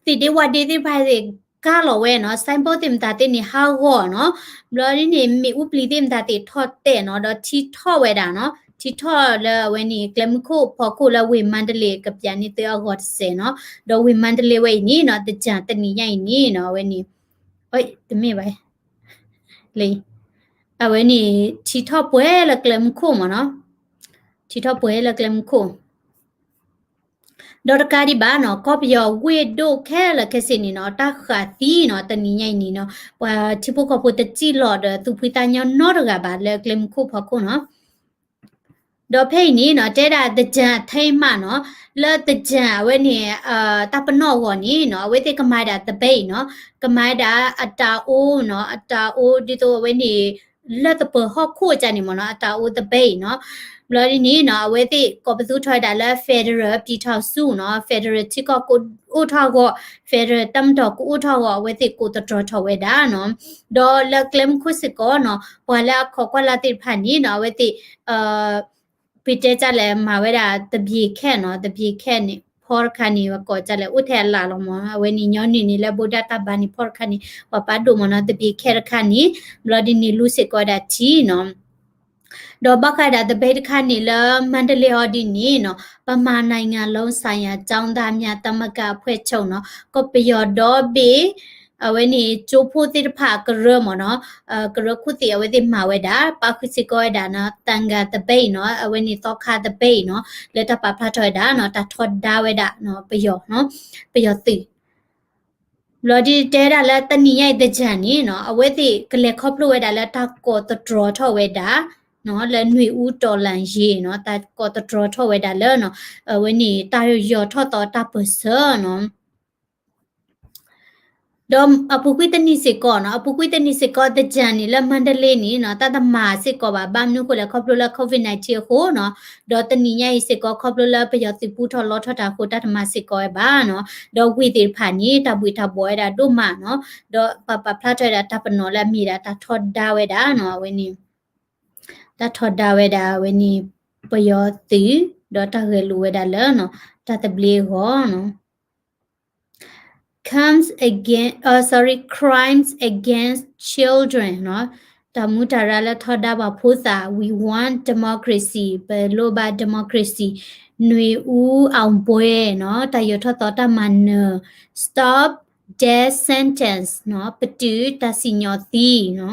ဘျီ သ့ၣ်ဒ့ဝၣ်ဒ့သ့ၣ်တဖၣ်သ့ၣ်ကါလီၤဝဲနီၤ, ဆိုင်းဘုတ်သ့ၣ်မတၤသ့ၣ်န့ၣ် ဟးဂီၤနီၤ, ဘျီဒ်န့ၣ် မ့ၣ်အူပျံၤသ့ၣ်မတၤသ့ၣ်ထီၣ်တဲာ်နီၤ, ဒီးထံထီၣ်ဝဲဒၣ်နီၤ, ထံထီၣ်လၢအဝဲန့ၣ် ကျဲမုၢ်ခိၣ်ဖီခိၣ်လၢဝ့ၢ်မန္တလေး ကပျးန့ၢ်သုအဂီၢ်တစဲးနီၤ, ဒီးဝ့ၢ်မန္တလေးဝဲအံၤန့ၣ်နီၤ, သင်္ကြန် တနံၤညါအံၤန့ၣ်နီၤ, အဝဲန့ၣ် တမ့ၢ်ဘၣ် လၢ အဝဲန့ၣ် ထံထီၣ်ပှဲၤလၢကျဲမုၢ်ခိၣ်မ့ၢ်နီၤ, ထံထီၣ်ပှဲၤလၢကျဲမုၢ်ခိၣ် ဒီးတကးဒံးဘၣ်နီၤ, ကီၢ်ပယီၤဝ့ၢ်ဒိၣ်ခဲလၢာ်ခဲဆ့န့ၣ်နီၤ, တၢ်ဃးသံနီၤ, တနံၤညါအံၤန့ၣ်နီၤ, ပှၤထံဖိကီၢ်ဖိတစံၣ်လီၤဒီးသူၣ်ဖှံသးညီနီတဂၤဘၣ်လၢကျဲမုၢ်ခိၣ်ဖီခိၣ်နီၤ. ဒီးဖဲအံၤန့ၣ်နီၤ တဲဒၣ်သင်္ကြန်အထိမ်းအမှတ်နီၤ, လၢသင်္ကြန်အဝဲန့ၣ် တၢ်ပနီၣ်အဂီၢ်န့ၣ်နီၤ အဝဲသ့ၣ်ကမၤဒၣ်သဘဲအံၤနီၤ, ကမၤဒၣ်အတၢ်အိနီၤ, အတၢ်အိဒ်သိးအဝဲန့ၣ် လၢသပၢၤဟီၣ်ခိၣ်ကန့ၣ်မ့ၢ်နီၤ, အတၢ်အိသဘဲအံၤနီၤ. ဘျီဒ်န့ၣ်နီၤ အဝဲသ့ၣ်ကိးပသူထီၣ်ဝဲဒၣ်လၢ federal ပြည်ထောင်စုနီၤ, federal ထံကီၢ်ကအိၣ်ထီၣ်အဂီၢ်, federal တပ်မတော်ကအိၣ်ထီၣ်အဂီၢ် အဝဲသ့ၣ်ကိးသတြီၤထီၣ်ဝဲဒၣ်နီၤ. ဒီးလၢကျဲမုၢ်ခိၣ်စ့ၢ်ကီးနီၤ ပှၤလၢအခီၣ်ကွၢ်လၢ်သ့ၣ်တဖၣ်န့ၣ်နီၤ အဝဲသ့ၣ် ပတဲတၢ်လဲၣ် မၤဝဲဒၣ်သဘျ့ခဲနီၤ, သဘျ့ခဲန့ၣ် ဖီတခါန့ၣ် ပကိးတၢ်လဲၣ် အိၣ်ထဲအလၢ်လီၤမ့ၢ်, အဝဲန့ၣ်ညီနုၢ်န့ၣ်လၢ ဗုဒ္ဓ တၢ်ဘါန့ၣ် ဖီတခါန့ၣ် ပှၤပာ်ဒိၣ်မ့ၢ်နီၤ, သဘျ့ခဲတခါန့ၣ် ဘျီဒ်န့ၣ်လူစ့ၢ်ကီးဝဲဒၣ်ထံနီၤ. ဒီးဘၣ်ဃးဒၣ်သဘဲတခါန့ၣ်လၢ မန္တလေး အီၤဒ်န့ၣ်နီၤ ဗမာနိုင်ငံလုံးဆိုင်ရာကျောင်းသားများသမဂ္ဂအဖွဲ့ချုပ် နီၤ, ကီၢ်ပယီၤဒီဘ့ၣ် အဝဲန့ၣ်ကၠိဖိသ့ၣ်တဖၣ်အကရၢမ့ၢ်နီၤ, ကရၢခိၣ်သ့ၣ်အဝဲသ့ၣ်မၤဝဲဒၣ် ပာ်ဃုာ်စ့ၢ်ကီးဝဲဒၣ်နီၤ သံဃာသပိတ်နီၤ, အဝဲန့ၣ်သီခါသဘဲအံၤနီၤ, လၢတၢ်ပာ်ဖျါထီၣ်ဝဲဒၣ်နီၤ တၢ်ထီဒါဝဲဒၣ်ပယီၤနီၤ, ပယီၤသုး ဘျီဒ်တဲဒၣ်လၢတနံၤညါအံၤသင်္ကြန်န့ၣ်နီၤ အဝဲသ့ၣ်ကလဲၤခီဖျိဝဲဒၣ်လၢတၢ်ကိးသတြီၤထီၣ်ဝဲဒၣ်နီၤ လၢနွေဦးတော်လှန်ရေးနီၤ, တၢ်ကိးသတြီၤထီၣ်ဝဲဒၣ်လၢနီၤ အဝဲန့ၣ်တၢ်ယီၤထီၣ်သီတၢ်ပၢၢ်ဆၢနီၤ. ဒီးအပူၤကွံာ်တနံၤစ့ၢ်ကီးနီၤ, အပူၤကွံာ်တနံၤစ့ၢ်ကီး သင်္ကြန်န့ၣ် လၢမန္တလေးန့ၣ်နီၤ တၢ်တမၤစ့ၢ်ကီးဘၣ်, ဘၣ်မနုၤအဃိလဲၣ် ခီဖျိလၢ COVID nineteen အဃိနီၤ, ဒီးတနံၤညါအံၤစ့ၢ်ကီး ခီဖျိလၢပယီၤသုးပူထီၣ်လီထီၣ်တၢ်အဃိ တၢ်တမၤစ့ၢ်ကီးဝဲဘၣ်နီၤ, ဒီးဝ့ၢ်သ့ၣ်တဖၣ်န့ၣ် တၢ်ဘှံးတၢ်ဘှီးဝဲဒၣ်ဒိၣ်မးနီၤ, ဒီးပာ်ဖျါထီၣ်ဝဲဒၣ်တၢ်ပနီၣ်လၢအမ့ၢ်ဒၣ်တၢ်ထီဒါဝဲဒၣ်နီၤ, အဝဲန့ၣ် တၢ်ထီဒါဝဲဒၣ်အဝဲန့ၣ် ပယီၤသုး ဒီးတၢ်ဂဲၤလိာ်ဝဲဒၣ်လၢနီၤ တၢ်သဘျ့အဂီၢ်နီၤ. comes against, uh, sorry, crimes against children နီၤ, တၢ်မူတၢ်ရၢလၢထီဒါပှၤဖိသၣ်, we want democracy, ပလိၣ်ဘၣ် democracy, နွေဦးအောင်ပွဲ နီၤ, တၢ်ယီၤထီၣ်သီတၢ်မၤနၢၤ, stop death sentence နီၤ, ပတုာ်တၢ်စံၣ်ညီၣ်သံနီၤ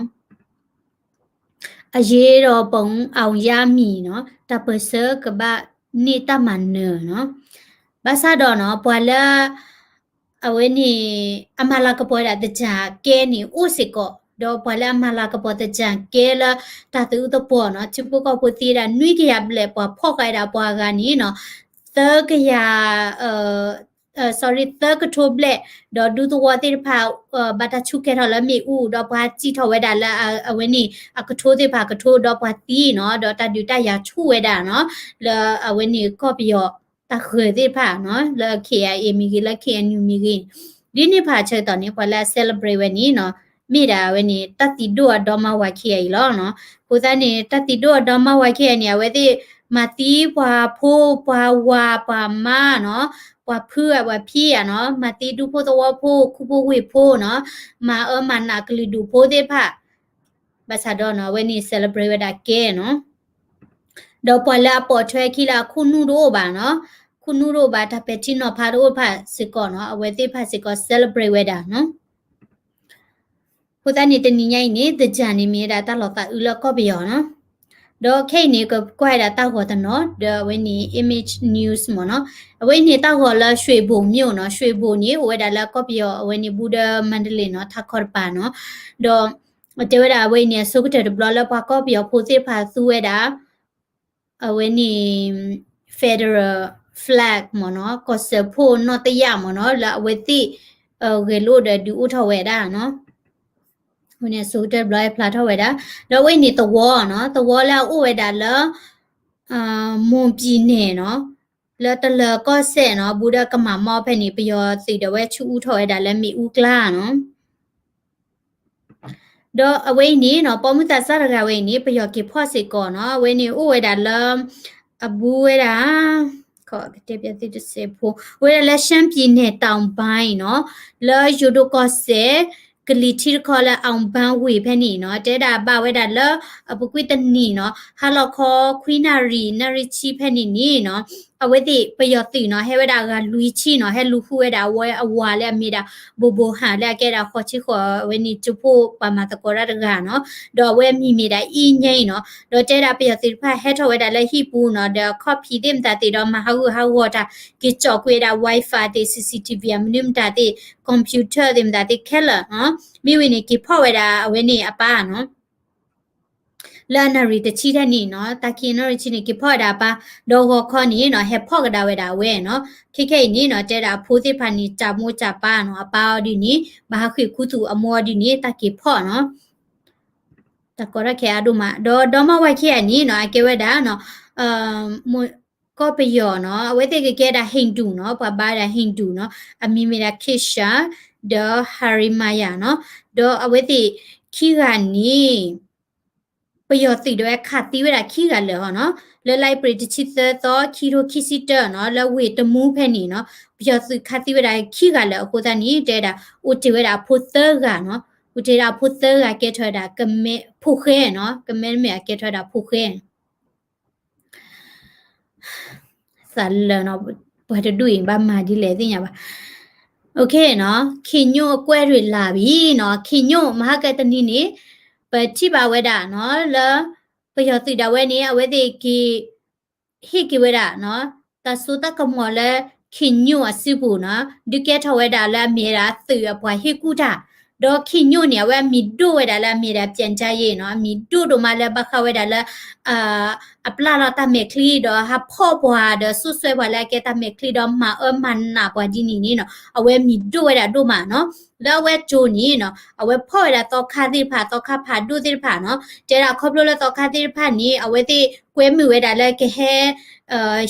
အရေးတော်ပုံအောင်ရမည်နီၤ, တၢ်ပၢၢ်ဆၢကဘၣ်န့ၢ်တၢ်မၤနၢၤနီၤ. ဘၣ်ဆၣ်ဒီးနီၤ ပှၤလၢ အဝဲန့ၣ် အမၤလၤကပီၤဝဲဒၣ်သင်္ကြန်ကဲန့ၣ်အိၣ်စ့ၢ်ကီး, ဒီးပှၤလၢအမၤလၤကပီၤသင်္ကြန်ကဲလၢတၢ်သးအုးသပှီၤနီၤ ထံဖိကီၢ်ဖိသံဝဲဒၣ်နွံကယၤဘျဲၣ် ပှၤဖီၣ်ဃာ်ဝဲဒၣ်ပှၤဂၤန့ၣ်နီၤ သၢကယၤ sorry သၢကထိဘျဲၣ်, ဒီးဒူသဝီသ့ၣ်တဖၣ် ဘၣ်တၢ်ဆူးကဲထီၣ်လၢမ့ၣ်အူ ဒီးပှၤစံၣ်ထီၣ်ဝဲဒၣ်လၢအဝဲန့ၣ် အကထိသ့ၣ်တဖၣ်ကထိ ဒီးပှၤသံနီၤ ဒီးတၢ်ဒုးတၢ်ယၤဆူၣ်ဝဲဒၣ်နီၤ လၢအဝဲန့ၣ်ကီၢ်ပယီၤတၢ်ဃၢၤသ့ၣ်တဖၣ်နီၤ လၢ KIA မ့ၢ်ဂ့ၤ လၢ KNU မ့ၢ်ဂ့ၤ, ဒ်န့ၣ်ဖၣ်ဆၢကတီၢ်န့ၣ် ပှၤလၢအ celebrate ဝဲန့ၣ်နီၤ မ့ၢ်ဒၣ်အဝဲန့ၣ် တၢ်သံဒိၣ်အဒီမါဝၤ KIA အံၤလီၤနီၤ. အဃိသတးန့ၣ် တၢ်သံဒိၣ်အဒီမါဝၤ KIA န့ၣ် အဝဲသ့ၣ်မၤသံပှၤဖိ ပှၤဝၤ ပှၤမါနီၤ ပှၤဖုဧါ ပှၤဖံဧါနီၤ မၤသံဒူဖိသဝီဖိ ခူဖိဝ့ၢ်ဖိနီၤ မၤအၢမၤနးကလုာ်ဒူၣ်ဖိသ့ၣ်တဖၣ် ဘၣ်ဆၣ်ဒီးနီၤ အဝဲန့ၣ် celebrate ဝဲဒၣ်ကဲနီၤ. ဒီးပှၤလၢအပိာ်ထွဲခံလၢအခိၣ်နူာ်တအိၣ်ဘၣ်နီၤ ခိၣ်နူာ်တအိၣ်ဘၣ် တၢ်ပဲာ်ထံနီၤဖးတအိၣ်တဖၣ်စ့ၢ်ကီးနီၤ အဝဲသ့ၣ်တဖၣ်စ့ၢ်ကီး celebrate ဝဲဒၣ်နီၤ. အဃိသတးန့ၣ် တနံၤညါအံၤန့ၣ် သင်္ကြန်န့ၣ် မ့ၢ်ဝဲဒၣ်တၢ်လီၤသးအုးလၢကီၢ်ပယီၤနီၤ. ဒီးခဲအံၤန့ၣ် ကကွၢ်ဝဲဒၣ်တၢ်ဂီၤတနီၤ ဒီးအဝဲန့ၣ် Image News မ့ၢ်နီၤ. အဝဲအံၤန့ၣ် တၢ်ဂီၤလၢ ရွှေဘိုမြို့ နီၤ ရွှေဘိုန့ၣ် အိၣ်ဝဲဒၣ်လၢကီၢ်ပယီၤ အဝဲန့ၣ် ဘူးဒီး မန္တလေး နီၤ ထးခီတပၤနီၤ. ဒီးတဲဝဲဒၣ်အဝဲအံၤန့ၣ် အဆိကတၢၢ်တဘျီလၢပှၤကီၢ်ပယီၤဖိသ့ၣ်တဖၣ်သူဝဲဒၣ် အဝဲန့ၣ် federal flag မ့ၢ်နီၤ ကီၢ်စၢဖှိၣ်နီၣ်တယၣ်မ့ၢ်နီၤ လၢအဝဲသ့ၣ် ဂဲၤလိာ်ဒီးဒုးအိၣ်ထီၣ်ဝဲဒၣ်နီၤ. အဝဲန့ၣ်အဆိကတၢၢ်တဘျီဖျါထီၣ်ဝဲဒၣ် ဒီးအဝဲအံၤန့ၣ်သဝီနီၤ သဝီလၢအအိၣ်ဝဲဒၣ်လၢ မွန်ပြည်နယ် နီၤ လၢတလၢၤကီၢ်စဲၣ်နီၤ ဘူးဒီးကမၤမီၢ်ဖဲန့ၣ် ပယီၤသုးဒီးဝဲဆူၣ်အူထီၣ်ဝဲဒၣ်လၢမ့ၣ်အူကျါနီၤ. ဒီးအဝဲအံၤန့ၣ်နီၤ ပိာ်မုၣ်သးစၢ်တဂၤဝဲအံၤန့ၣ် ပယီၤက့ၤဖီၣ်စ့ၢ်ကီးနီၤ အဝဲန့ၣ်အိၣ်ဝဲဒၣ်လၢ အဘူးဝဲဒၣ် ကတဲပျီသ့တစဲးဖိ အိၣ်ဝဲဒၣ်လၢ ရှမ်းပြည်နယ်တောင်ပိုင်း နီၤ လၢယိၤဒိၣ်ကီၢ်စဲၣ် ကလံၤထံးတခီလၢ အောင်ပန်းဝ့ၢ် ဖဲန့ၣ်နီၤ တဲဒၣ်ဘၣ်ဝဲဒၣ်လၢ အပူၤကွံာ်တနံၤနီၤ ဟါလီၤခီခွံနၣ်ရံၣ် နၣ်ရံၣ်ဆံဖဲန့ၣ်န့ၣ်နီၤ အဝဲသ့ၣ်ပယီၤသုးနီၤ ဟဲဝဲဒၣ်အဂၤလွံၢ်ဆံနီၤ ဟဲလူၤဃုဝဲဒၣ်အဝဲအဝၤလၢအမ့ၢ်ဒၣ် ဘိဘိဟၣ် လၢအကဲဒၣ်ဃိးဆံဃိး အဝဲန့ၣ် ကၠိဖိပှၤမၤသကိးတၢ်တဂၤနီၤ ဒီးအဝဲအမံၤမ့ၢ်ဒၣ်အံၣ်ညါအံၤနီၤ ဒီးတဲဒၣ်ပယီၤသုးတဖၣ်ဟဲထီၣ်ဝဲဒၣ်လၢဟံၣ်ပူၤနီၤ ဒီးအခီၣ်ဖံးသ့ၣ်မတၤသ့ၣ်ဒီးမၤဟးဂူာ်ဟးဂီၤတၢ် က့ၤကၠီၣ်ကွံာ်ဝဲဒၣ် Wi-Fi သ့ၣ် CCTV အမနုၤမတၤသ့ၣ် computer သ့ၣ်မတၤသ့ၣ်ခဲလၢာ်နီၤ မ့ၢ်ဝံၤန့ၣ် က့ၤဖီၣ်ဝဲဒၣ်အဝဲန့ၣ်အပၢ်နီၤ လၢအနၣ်ရံၣ်တဆံထဲန့ၣ်နီၤ တၢ်ခံနၣ်ရံၣ်ဆံန့ၣ် က့ၤဖီၣ်ဝဲဒၣ်အပၢ်, ဒီးဂီၤခီန့ၣ်နီၤ ဟဲဖီၣ်ကဒါဝဲဒၣ်အဝဲနီၤ. ခဲခဲအံၤန့ၣ်နီၤ တဲဒၣ်အဖိသ့ၣ်တဖၣ်န့ၣ် တၢ်မိၢ်တၢ်ပၢ်နီၤ အပၢ်အီၤဒ်န့ၣ် ဘၣ်ဟးဃ့ၢ်ခူသူၣ်အမိၢ်အီၤဒ်န့ၣ် တၢ်က့ၤဖီၣ်နီၤ. တၢ်ကီတၢ်ခဲအါဒိၣ်မး ဒီးဒီမါဝၤခံဂၤန့ၣ်နီၤ အကဲဝဲဒၣ်နီၤ ကီၢ်ပယီၤနီၤ အဝဲသ့ၣ်ကကဲဒၣ် Hindu နီၤ ပှၤဘါဒၣ် Hindu နီၤ အမံၤမ့ၢ်ဒၣ် Kesha ဒီး Harimaya နီၤ ဒီးအဝဲသ့ၣ်ခံဂၤန့ၣ် ပယီၤသုးဒၣ်ဝဲခးသံဝဲဒၣ်ခံဂၤလၢာ်ဟီနီၤ လၢလါအ့ဖြ့ၣ်တဆံသၢသီ ခံထိခံဆံတၢနီၤ လၢဝ့ၢ်တမူဖဲန့ၣ်နီၤ ပယီၤသုးခးသံဝဲဒၣ်ခံဂၤလၢာ်အဃိသတးန့ၣ် တဲဒၣ် အိၣ်တ့ၢ်ဝဲဒၣ်အဖိသၢဂၤနီၤ အိၣ်တ့ၢ်ဝဲဒၣ်အဖိသၢဂၤကဲထီၣ်ဝဲဒၣ်ကမဲ ဖိဃဲနီၤ ကမဲတမ့ၢ်အကဲထီၣ်ဝဲဒၣ်ဖိဃဲ သးလၢာ်နီၤ ပှၤတဒူၣ်အံၤဘၣ်မၤဒ်လဲၣ်သ့ၣ်ညါဘၣ်. နီၤ ခ့ၣ်ညိၣ်အကွဲၢ်ရ့ၣ်လၢ်ဘံနီၤ ခ့ၣ်ညိၣ်မဟါကတနံၤန့ၣ် ပထံၣ်ဘၣ်ဝဲဒၣ်နီၤ လၢ ပယီၤသုးဒၣ်ဝဲန့ၣ် အဝဲသ့ၣ်က့ၤ ဟ့ၣ်က့ၤဝဲဒၣ်နီၤ တၢ်စိတၢ်ကမီၤလၢ ခ့ၣ်ညိၣ်အစုပူၤနီၤ ဒုးကဲထီၣ်ဝဲဒၣ်လၢအမ့ၢ်ဒၣ်သုးအပှၤဟ့ၣ်ကူၣ်တၢ် ဒီးခ့ၣ်ညိၣ်န့ၣ် အဝဲအမံၤဒိၣ်ဝဲဒၣ်လၢအမ့ၢ်ဒၣ် ပြန်ကြားရေး နီၤ အမံၤဒိၣ်ဒိၣ်မးလၢဘၣ်ဃးဝဲဒၣ်လၢ အပျၢ်လီၤတၢ်မဲာ်ချံဒီးဟးဖီၣ်ပှၤဒီး စိတ်ဆွဲ ပှၤလၢအကဲတၢ်မဲာ်ချံဒီးမၤအၢမၤနးပှၤဒ်န့ၣ်န့ၣ်နီၤ အဝဲမံၤဒိၣ်ဝဲဒၣ်ဒိၣ်မးနီၤ လၢအဝဲကၠိန့ၣ်နီၤ အဝဲဖီၣ်ဝဲဒၣ်သီခါသ့ၣ်တဖၣ် သီခါဖးဒိၣ်သ့ၣ်တဖၣ်နီၤ တဲဒၣ်ခီဖျိလၢသီခါသ့ၣ်တဖၣ်န့ၣ် အဝဲသ့ၣ်ကွဲမုာ်ဝဲဒၣ်လၢကဟဲ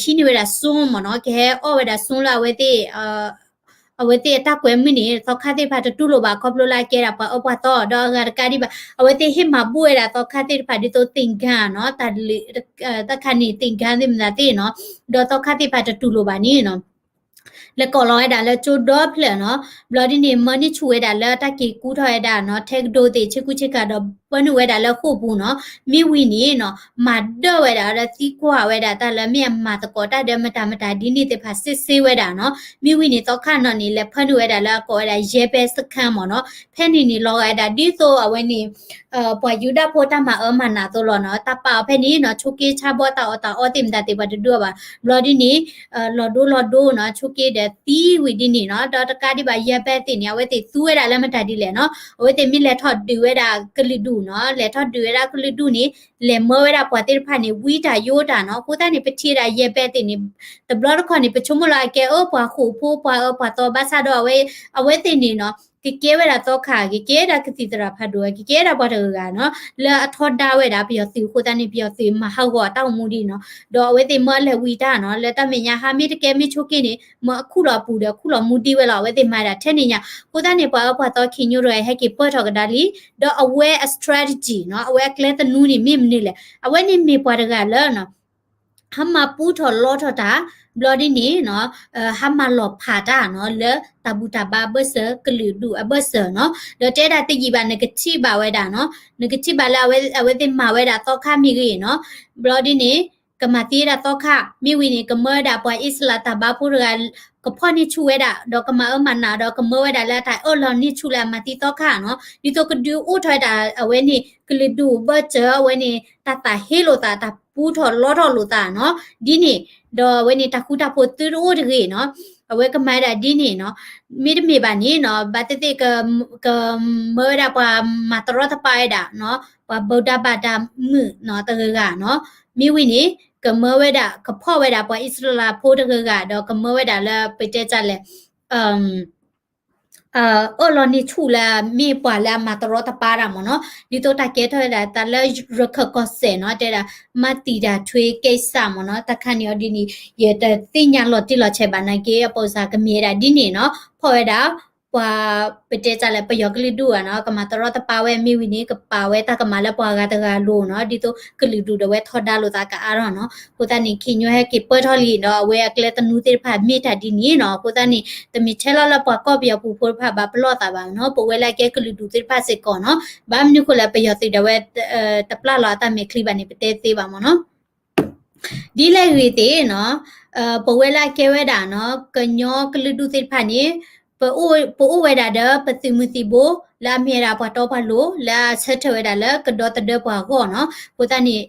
ဟံးန့ၢ်ဝဲဒၣ် စူ မ့ၢ်နီၤ ကဟဲအီၣ်ဝဲဒၣ် စူ လၢအဝဲသ့ၣ် အဝဲသ့ၣ်အတၢ်ကွဲမုာ်န့ၣ် သီခါသ့ၣ်တဖၣ်တတူၢ်လိာ်ဘၣ် ခီဖျိလၢအကဲဒၣ်ပှၤအၢပှၤသီ ဒီးအဂၤတကးဒံးဘၣ် အဝဲသ့ၣ်ဟ့ၣ်မၤဘူၣ်ဝဲဒၣ်သီခါသ့ၣ်တဖၣ်ဒ်သိး သင်္ကန်း နီၤ တၢ်လၢ တၢ်ခါန့ၣ် သင်္ကန်း သ့ၣ်မတၤသ့ၣ်နီၤ ဒီးသီခါသ့ၣ်တဖၣ်တတူၢ်လိာ်ဘၣ်န့ၣ်နီၤ လဲၤကိးလီၤဝဲဒၣ်လၢကၠိဒီဖျၢၣ်နီၤ ဘျီဒ်န့ၣ် မၢန့ၢ်ဆူၣ်ဝဲဒၣ်လၢတၢ်က့ၤကူထီၣ်ဝဲဒၣ်နီၤ ထဲကဒိသ့ၣ် ဆ့ကူဆ့ကၤဒီး ပၢနုာ်ဝဲဒၣ်လၢဃိာ်ပူၤနီၤ မ့ၢ်ဝံၤန့ၣ်နီၤ မၤဒၢၣ်ဝဲဒၣ်ဒီးသံကွၢ်ဝဲဒၣ်တၢ်လၢမ့ၢ်အမၤသကိးတၢ်ဒီးမတၤမတၤဒ်န့ၣ်သ့ၣ်တဖၣ် စစ်ဆေး ဝဲဒၣ်နီၤ မ့ၢ်ဝံၤန့ၣ် သီခါနီၤန့ၣ် လဲၤဖၢနုာ်ဝဲဒၣ်လၢအကိးဝဲဒၣ် ရဲဘက်စခန်း မ့ၢ်နီၤ ဖဲန့ၣ်န့ၣ် လီၤဂာ်ဝဲဒၣ်ဒ်သိးအဝဲန့ၣ် ပှၤယူဒၤဖိတၢ်မၤအၢမၤနးအသိးလီၤနီၤ တၢ်ပာ်အီၤဖဲန့ၣ်နီၤ ဆိက့ဆါဘီတၢ်အီၣ်တၢ်အီသ့ၣ်မတၤသ့ၣ် ပှၤတဒုးအီၤဘၣ် ဘျီဒ်န့ၣ် လီၤဒိလီၤဒိနီၤ ဆိက့ဒီးသံဝံၤဒ်န့ၣ်နီၤ ဒီးတကးဒံးဘၣ် ရဲဘက် သ့ၣ်န့ၣ် အဝဲသ့ၣ်သူဝဲဒၣ်လၢမတၤဒ်လဲၣ်နီၤ အဝဲသ့ၣ်မ့ၢ်လဲၤထီၣ်ဒုးဝဲဒၣ်ကလုာ်ဒူၣ်နီၤ လဲၤထီၣ်ဒုးဝဲဒၣ်ကလုာ်ဒူၣ်န့ၣ် လဲၤမၢဝဲဒၣ်ပှၤသ့ၣ်တဖၣ်န့ၣ် ဝံတၢ်ယိတၢ်နီၤ အဃိသတးန့ၣ် ပထံၣ်ဝဲဒၣ် ရဲဘက် သ့ၣ်န့ၣ် တဘျီတခီၣ်န့ၣ် ပဆိကမိၣ်လၢအကဲအၢပှၤဃိာ်ဖိ ပှၤအၢပှၤသီ ဘၣ်ဆၣ်ဒီး အဝဲသ့ၣ်န့ၣ်နီၤ ကကဲဝဲဒၣ်သီခါ ကကဲဒၣ်ကသံၣ်သရၣ်ဖးဒိၣ် ကကဲဒၣ်ပှၤတဂၤဂၤနီၤ လၢအထီဒါဝဲဒၣ်ပယီၤသုးအဃိသတးန့ၣ် ပယီၤသုးမၤဟးဂီၤအတၢ်အိၣ်မူဒ်နီၤ ဒီးအဝဲသ့ၣ်မၢအလဲၤဝံတၢ်နီၤ လၢတၢ်မဲာ်ညါဟါမ့ၢ်တကဲမ့ၢ်ဆိက့န့ၣ် မၢအခူၣ်လီၤအပူၤဒီးခူၣ်လီၤမူဒံးဝဲလီၤ အဝဲသ့ၣ်မၤဒၣ်ထဲန့ၣ်ညါ အဃိသတးန့ၣ် ပှၤအၢပှၤသီခ့ၣ်ညိၣ်တဂၤဟဲက့ၤပၢၢ်ထီၣ်ကဒါလံ ဒီးအဝဲအ strategy နီၤ အဝဲအကျဲသနူန့ၣ်မ့ၢ်မနုၤလဲၣ် အဝဲန့ၣ်မ့ၢ်ပှၤတဂၤလၢ ဟးမၤပူထီၣ်လီထီၣ်တၢ် ဘျီဒ်န့ၣ်နီၤ ဟးမၤလီၤဖးတၢ်နီၤ လၢတၢ်ဘူၣ်တၢ်ဘါအဘၢၣ်စၢၤ ကလုာ်ဒူၣ်အဘၢၣ်စၢၤနီၤ ဒီးတဲဒၣ်တယံာ်ဘၣ် နကထံၣ်ဘၣ်ဝဲဒၣ်နီၤ နကထံၣ်ဘၣ်လၢအဝဲသ့ၣ်မၤဝဲဒၣ်သီခါမ့ၢ်ဂ့ၤနီၤ ဘျီဒ်န့ၣ် ကမၤသံဝဲဒၣ်သီခါ မ့ၢ်ဝံၤန့ၣ် ကမၢဝဲဒၣ်ပှၤအံၣ်စရ့လးတၢ်ဘါဖိတဂၤ ကဖီၣ်န့ၢ်ဆူၣ်ဝဲဒၣ် ဒီးကမၤအၢမၤနးဒီးကမၢဝဲဒၣ်လၢတၢ်အၢၣ်လီၤန့ၢ်ဆူၣ်လၢအမၤသံသီခါနီၤ ဒ်သိးကဒုးအိၣ်ထီၣ်ဝဲဒၣ်အဝဲန့ၣ် ကလုာ်ဒူၣ်ဘၢၣ်စၢၤအဝဲန့ၣ် တၢ်သးဟ့လိာ်သး တၢ်ပူထီၣ်လီထီၣ်လိာ်သးနီၤ ဒ်န့ၣ် ဒီးအဝဲန့ၣ် တၢ်ဃူတၢ်ဖိးသုတအိၣ်တဂ့ၤနီၤ အဝဲကမၤဝဲဒၣ်ဒ်န့ၣ်နီၤ မ့တမ့ၢ်ဘၣ်န့ၣ်နီၤ ဘၣ်သ့ၣ်သ့ၣ် ကမၢဝဲဒၣ်ပှၤမၤတရီတပါဝဲဒၣ်နီၤ ပှၤဗုဒ္ဓဘာသာ မုၣ်နီၤ တဂၤဂၤနီၤ မ့ၢ်ဝံၤန့ၣ် ကမၢဝဲဒၣ် ကဖီၣ်ဝဲဒၣ်ပှၤအံၣ်စရ့လးဖိတဂၤဂၤ ဒီးကမၢဝဲဒၣ်လၢ ပတဲတၢ်လဲၣ် အၢၣ်လီၤန့ၢ်ဆူၣ်လၢမ့ၢ်ပှၤလၢအမၤတရီတပါတၢ်မ့ၢ်နီၤ ဒ်သိးတၢ်ကဲထီၣ်ဝဲဒၣ်တၢ်လၢ ရခိုင်ကီၢ်စဲၣ်နီၤ တဲဒၣ် မတည်တာထွေးကိစ္စ မ့ၢ်နီၤ တၢ်ခါန့ၣ်အီၤဒ်န့ၣ် ယတသ့ၣ်ညါလီၤတံၢ်လီၤဆဲးဘၣ်နာ်က့ အပိစၢ်ကမ့ၢ်ဝဲဒၣ်ဒ်န့ၣ်နီၤ ဖီၣ်ဝဲဒၣ် ပှၤ ပတဲတၢ်လဲၣ် ပယီၤကလုာ်ဒူၣ်ဧါနီၤ ကမၤတရီတပါဝဲမ့ၢ်ဝံၤန့ၣ် ကပာ်ဝဲတၢ်ကမၣ်လၢပှၤဂၤတဂၤလိၤနီၤ ဒ်သိးကလုာ်ဒူၣ်ဒီးဝဲထီဒါလိာ်သးကအါထီၣ်နီၤ အဃိသတးန့ၣ် ခ့ၣ်ညိၣ်ဟဲက့ၤပၢၢ်ထီၣ်လံဒီး အဝဲအကျဲသနူသ့ၣ်တဖၣ်မ့ၢ်တၢ်ဒ်န့ၣ်နီၤ အဃိသတးန့ၣ် တမ့ၢ်ထဲလီၤလၢပှၤကီၢ်ပယီၤပူၤဖိတဖၣ်ဘၣ်ပလီၢ်သးဘၣ်နီၤ ပဝဲလၢအကဲကလုာ်ဒူၣ်သ့ၣ်တဖၣ်စ့ၢ်ကီးနီၤ ဘၣ်မနုၤဃိလဲၣ် ပယီၤသုးဒီးဝဲ တပျၢ်လီၤအတၢ်မဲာ်ချံဘၣ်န့ၣ် ပတဲသ့ဘၣ်မ့ၢ်နီၤ ဒ်လဲၣ်ဂ့ၤသ့ၣ်နီၤ ပဝဲလၢအကဲဝဲဒၣ်နီၤ ကညီကလုာ်ဒူၣ်သ့ၣ်တဖၣ်န့ၣ် ပအိၣ်ဝဲဒၣ်ဒီးပသုးမုၢ်သံၣ်ဘိ လၢအမ့ၢ်ဝဲဒၣ်ပှၤတီပှၤလိၤ လၢအဆၢထၢၣ်ဝဲဒၣ်လၢကဒီသဒၢပှၤအဂီၢ်နီၤ အဃိသတးန့ၣ်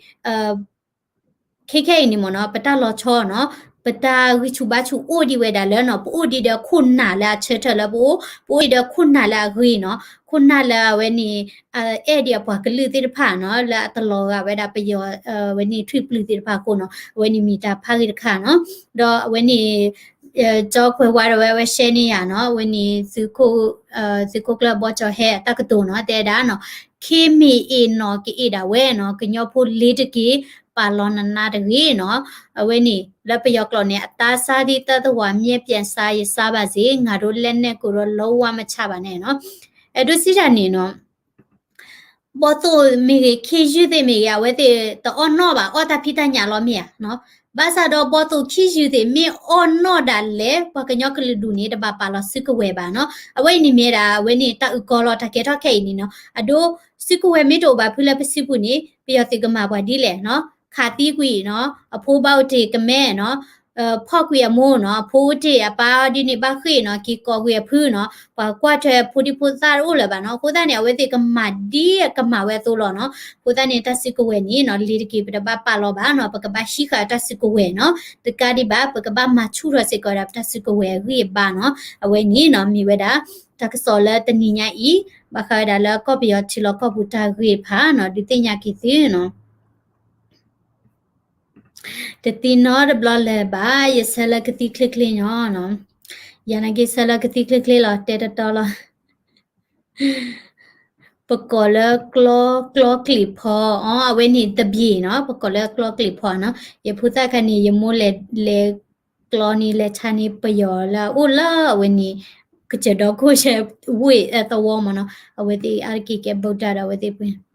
ခဲခဲအံၤန့ၣ်မ့ၢ်နီၤ ပတၢ်လီၤဆီနီၤ ပတၢ်ဂံၢ်ဆူၣ်ဘါဆူၣ်အိၣ်ဒံးဝဲဒၣ်လၢနီၤ, ပအိၣ်ဒံးဒီးခိၣ်နၢ်လၢအဆၢထၢၣ်လၢပအိၣ်, ပအိၣ်ဒံးဒီးခိၣ်နၢ်လၢအဂ့ၤနီၤ, ခိၣ်နၢ်လၢအဝဲန့ၣ် အဲၣ်ဒံးအပှၤကလုာ်သ့ၣ်တဖၣ်နီၤ, လၢအတလီၤဂာ်ဝဲဒၣ်ပယီၤ အဝဲန့ၣ်ထွံၣ်ပျုၢ်သ့ၣ်တဖၣ်အဃိနီၤ, အဝဲန့ၣ်မ့ၢ်တၢ်ဖးဂ့ၤတခါနီၤ, ဒီးအဝဲန့ၣ် ကၠီကွဲၤဝါဒီးဝဲ အဝဲရှဲန့ၢ်ယၤနီၤ, အဝဲန့ၣ် သုးခိၣ်ကျၢၢ်ဘီကၠီၤဟဲအတၢ်ကတိၤနီၤ, တဲဒၣ်နီၤ, ခ့မ့ၢ်အ့ၣ်နီၤကအ့ၣ်ဒၣ်ဝဲနီၤ, ကညီဖိလ့ၤတက့ၢ်, ပာ်လီၤနးနးတဂ့ၤနီၤ, အဝဲန့ၣ် လၢပယီၤကျိာ်န့ၣ် အသားစားသည့်သတ္တဝါ မျက်ပြန်စား ရင်စားပါစေ, ငါတို့လက်နက်ကိုတော့ လုံးဝမချပါနဲ့နီၤ, အဲၣ်ဒိးစံးတၢ်န့ၣ်နီၤ ဘီၣ်သိၣ်မ့ၢ်ဂ့ၤ ခ့ယုၢ်သ့ၣ်မ့ၢ်ဂ့ၤ အဝဲသ့ၣ်တအီၣ်နီၣ်ဘၣ်, အီၣ်တၢ်ဖံးတၢ်ညၣ်လီၤမ့ၢ်ဧါနီၤ, ဘၣ်ဆၣ်ဒီးဘီၣ်သိၣ်ခ့ယုၢ်သ့ၣ်မ့ၢ်အီၣ်နီၣ်ဒၣ်လဲာ် ပှၤကညီကလုာ်ဒူၣ်န့ၣ် တဘၣ်ပာ်လီၤစုကဝဲၤဘၣ်နီၤ, အဝဲအံၤန့ၣ်မ့ၢ်ဒၣ် အဝဲန့ၣ်တၢ်အုၣ်ကီၤလီၤ တၢ်ကဲထီၣ်ခဲအံၤန့ၣ်နီၤ, အဒိ စုကဝဲၤမ့ၢ်တအိၣ်ဘၣ်ဖုလၢပစုပူၤန့ၣ် ပယီၤသုးကမၤပှၤဒ်လဲၣ်နီၤ, ခးသံကွံာ်နီၤ, အဖိဘၣ်အိၣ်တ့ၢ်ကမဲနီၤ ဖီၣ်ကွံာ်အမိၢ်နီၤ, အဖိအိၣ်တ့ၢ်အပၢ်ဒ်န့ၣ်ဘၣ်ဃ့ၢ်နီၤ, က့ၤကိးကွံာ်အဖုနီၤ, ပှၤကွၢ်ထွဲအဖိဒံဖိသၣ်တအိၣ်လၢၤဘၣ်နီၤ, အဃိသတးန့ၣ် အဝဲသ့ၣ်ကမၤဒ်အကမၤဝဲအသိးလီၤနီၤ, အဃိသတးန့ၣ် တၢ်စုကဝဲၤန့ၣ်နီၤ လ့ၤတက့ၢ် ပတဘၣ်ပာ်လီၤဘၣ်နီၤ, ပကဘၣ်ဟံးဃာ်တၢ်စုကဝဲၤနီၤ, တကးဒံးဘၣ် ပကဘၣ်မၤဆူၣ်ထီၣ်စ့ၢ်ကီးဒၣ်ပတၢ်စုကဝဲၤအဂံၢ်အဘါနီၤ, အဝဲန့ၣ်နီၤ မ့ၢ်ဝဲဒၣ် တၢ်ကစီၣ်လၢတနံၤညါအံၤ, ဘၣ်ဃးဝဲဒၣ်လၢကီၢ်ပယီၤထံလီၢ်ကီၢ်ပူၤတၢ်ဂ့ၢ်တဖၣ်နီၤ, ဒုးသ့ၣ်ညါက့ၤသုနီၤ တသံနီတဘျီလၢၤဘၣ်, ယဆၢလၢကသံချ့ချ့ညီနီၤ, ယနာ်က့ဆၢလၢကသံချ့ချ့လီၤ, တဲတတီလီၤ, ပကိးလၢကျီ ကျီကျံာ်ဖီအီၤ, အဝဲန့ၣ်တဘ့ၣ်နီၤ, ပကိးလၢကျီကျံာ်ဖီနီၤ, ယဖိသၣ်ခါန့ၣ် ယမိၢ်လဲၤ လဲၤကျီန့ၣ် လဲၤဆါန့ၢ်ပယီၤလၢအအိၣ်လၢအဝဲန့ၣ် ကစၢၢ်ဒီခိၣ်ဆၢဝ့ၢ်အသဝီမ့ၢ်နီၤ, အဝဲသ့ၣ်အါတက့ၢ်ကဲဘူးတၢ်ဒီးအဝဲသ့ၣ်ပှဲၤ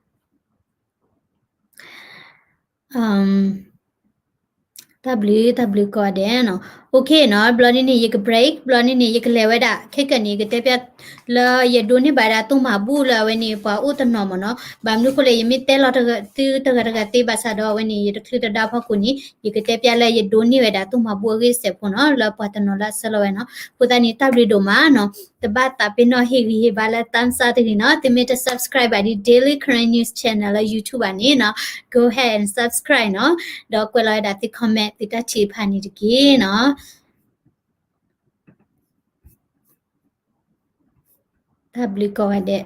တၢ်ဘျုး တၢ်ဘျုးကိးဂၤဒဲးနီၤ, OKနီၤ, ဘျီန့ၣ်န့ၣ် ယက break, ဘျီန့ၣ်န့ၣ် ယကလဲၤဝဲဒၣ် ခဲကနံၣ် ယကတဲပျဲလၢယဒိးန့ၢ်ဘၣ်ဒၣ်သိၣ်မၤဘူၣ်လၢအဝဲန့ၣ် ပှၤအိၣ်တနီၤမ့ၢ်နီၤ, ဘၣ်မနုၤအဃိလဲၣ် ယမ့ၢ်တဲလီၤသုတဂၤတဂၤသ့ဘၣ်ဆၣ်ဒီး အဝဲန့ၣ် ယတချုးတဒါဖီခိၣ်န့ၣ် ယကတဲပျဲလၢယဒိးန့ၢ်ဝဲဒၣ်သိၣ်မၤဘူၣ်အဂ့ၢ်စဲးဖိနီၤ, လၢပှၤတနီၤလၢအဆၢလီၤဝဲနီၤ, အဃိသတးန့ၣ် တၢ်ဘျုးဒိၣ်မးနီၤ, တဘၣ်သးပ့ၤနီၣ်ဟ့ၣ်ဂံၢ်ဟ့ၣ်ဘါလၢ thumbs up တဂ့ၤနီၤ, သုမ့ၢ်တ subscribe ဘၣ်ဒ် Daily Karen News Channel လၢ YouTube ဘၣ်န့ၣ်နီၤ, go ahead and subscribe နီၤ, ဒီးကွဲးလီၤဝဲဒၣ်သု comment သုတၢ်ထံၣ်တဖၣ်န့ၣ်တက့ၢ်နီၤ, တၢ်ဘျုးကိးဂၤဒဲး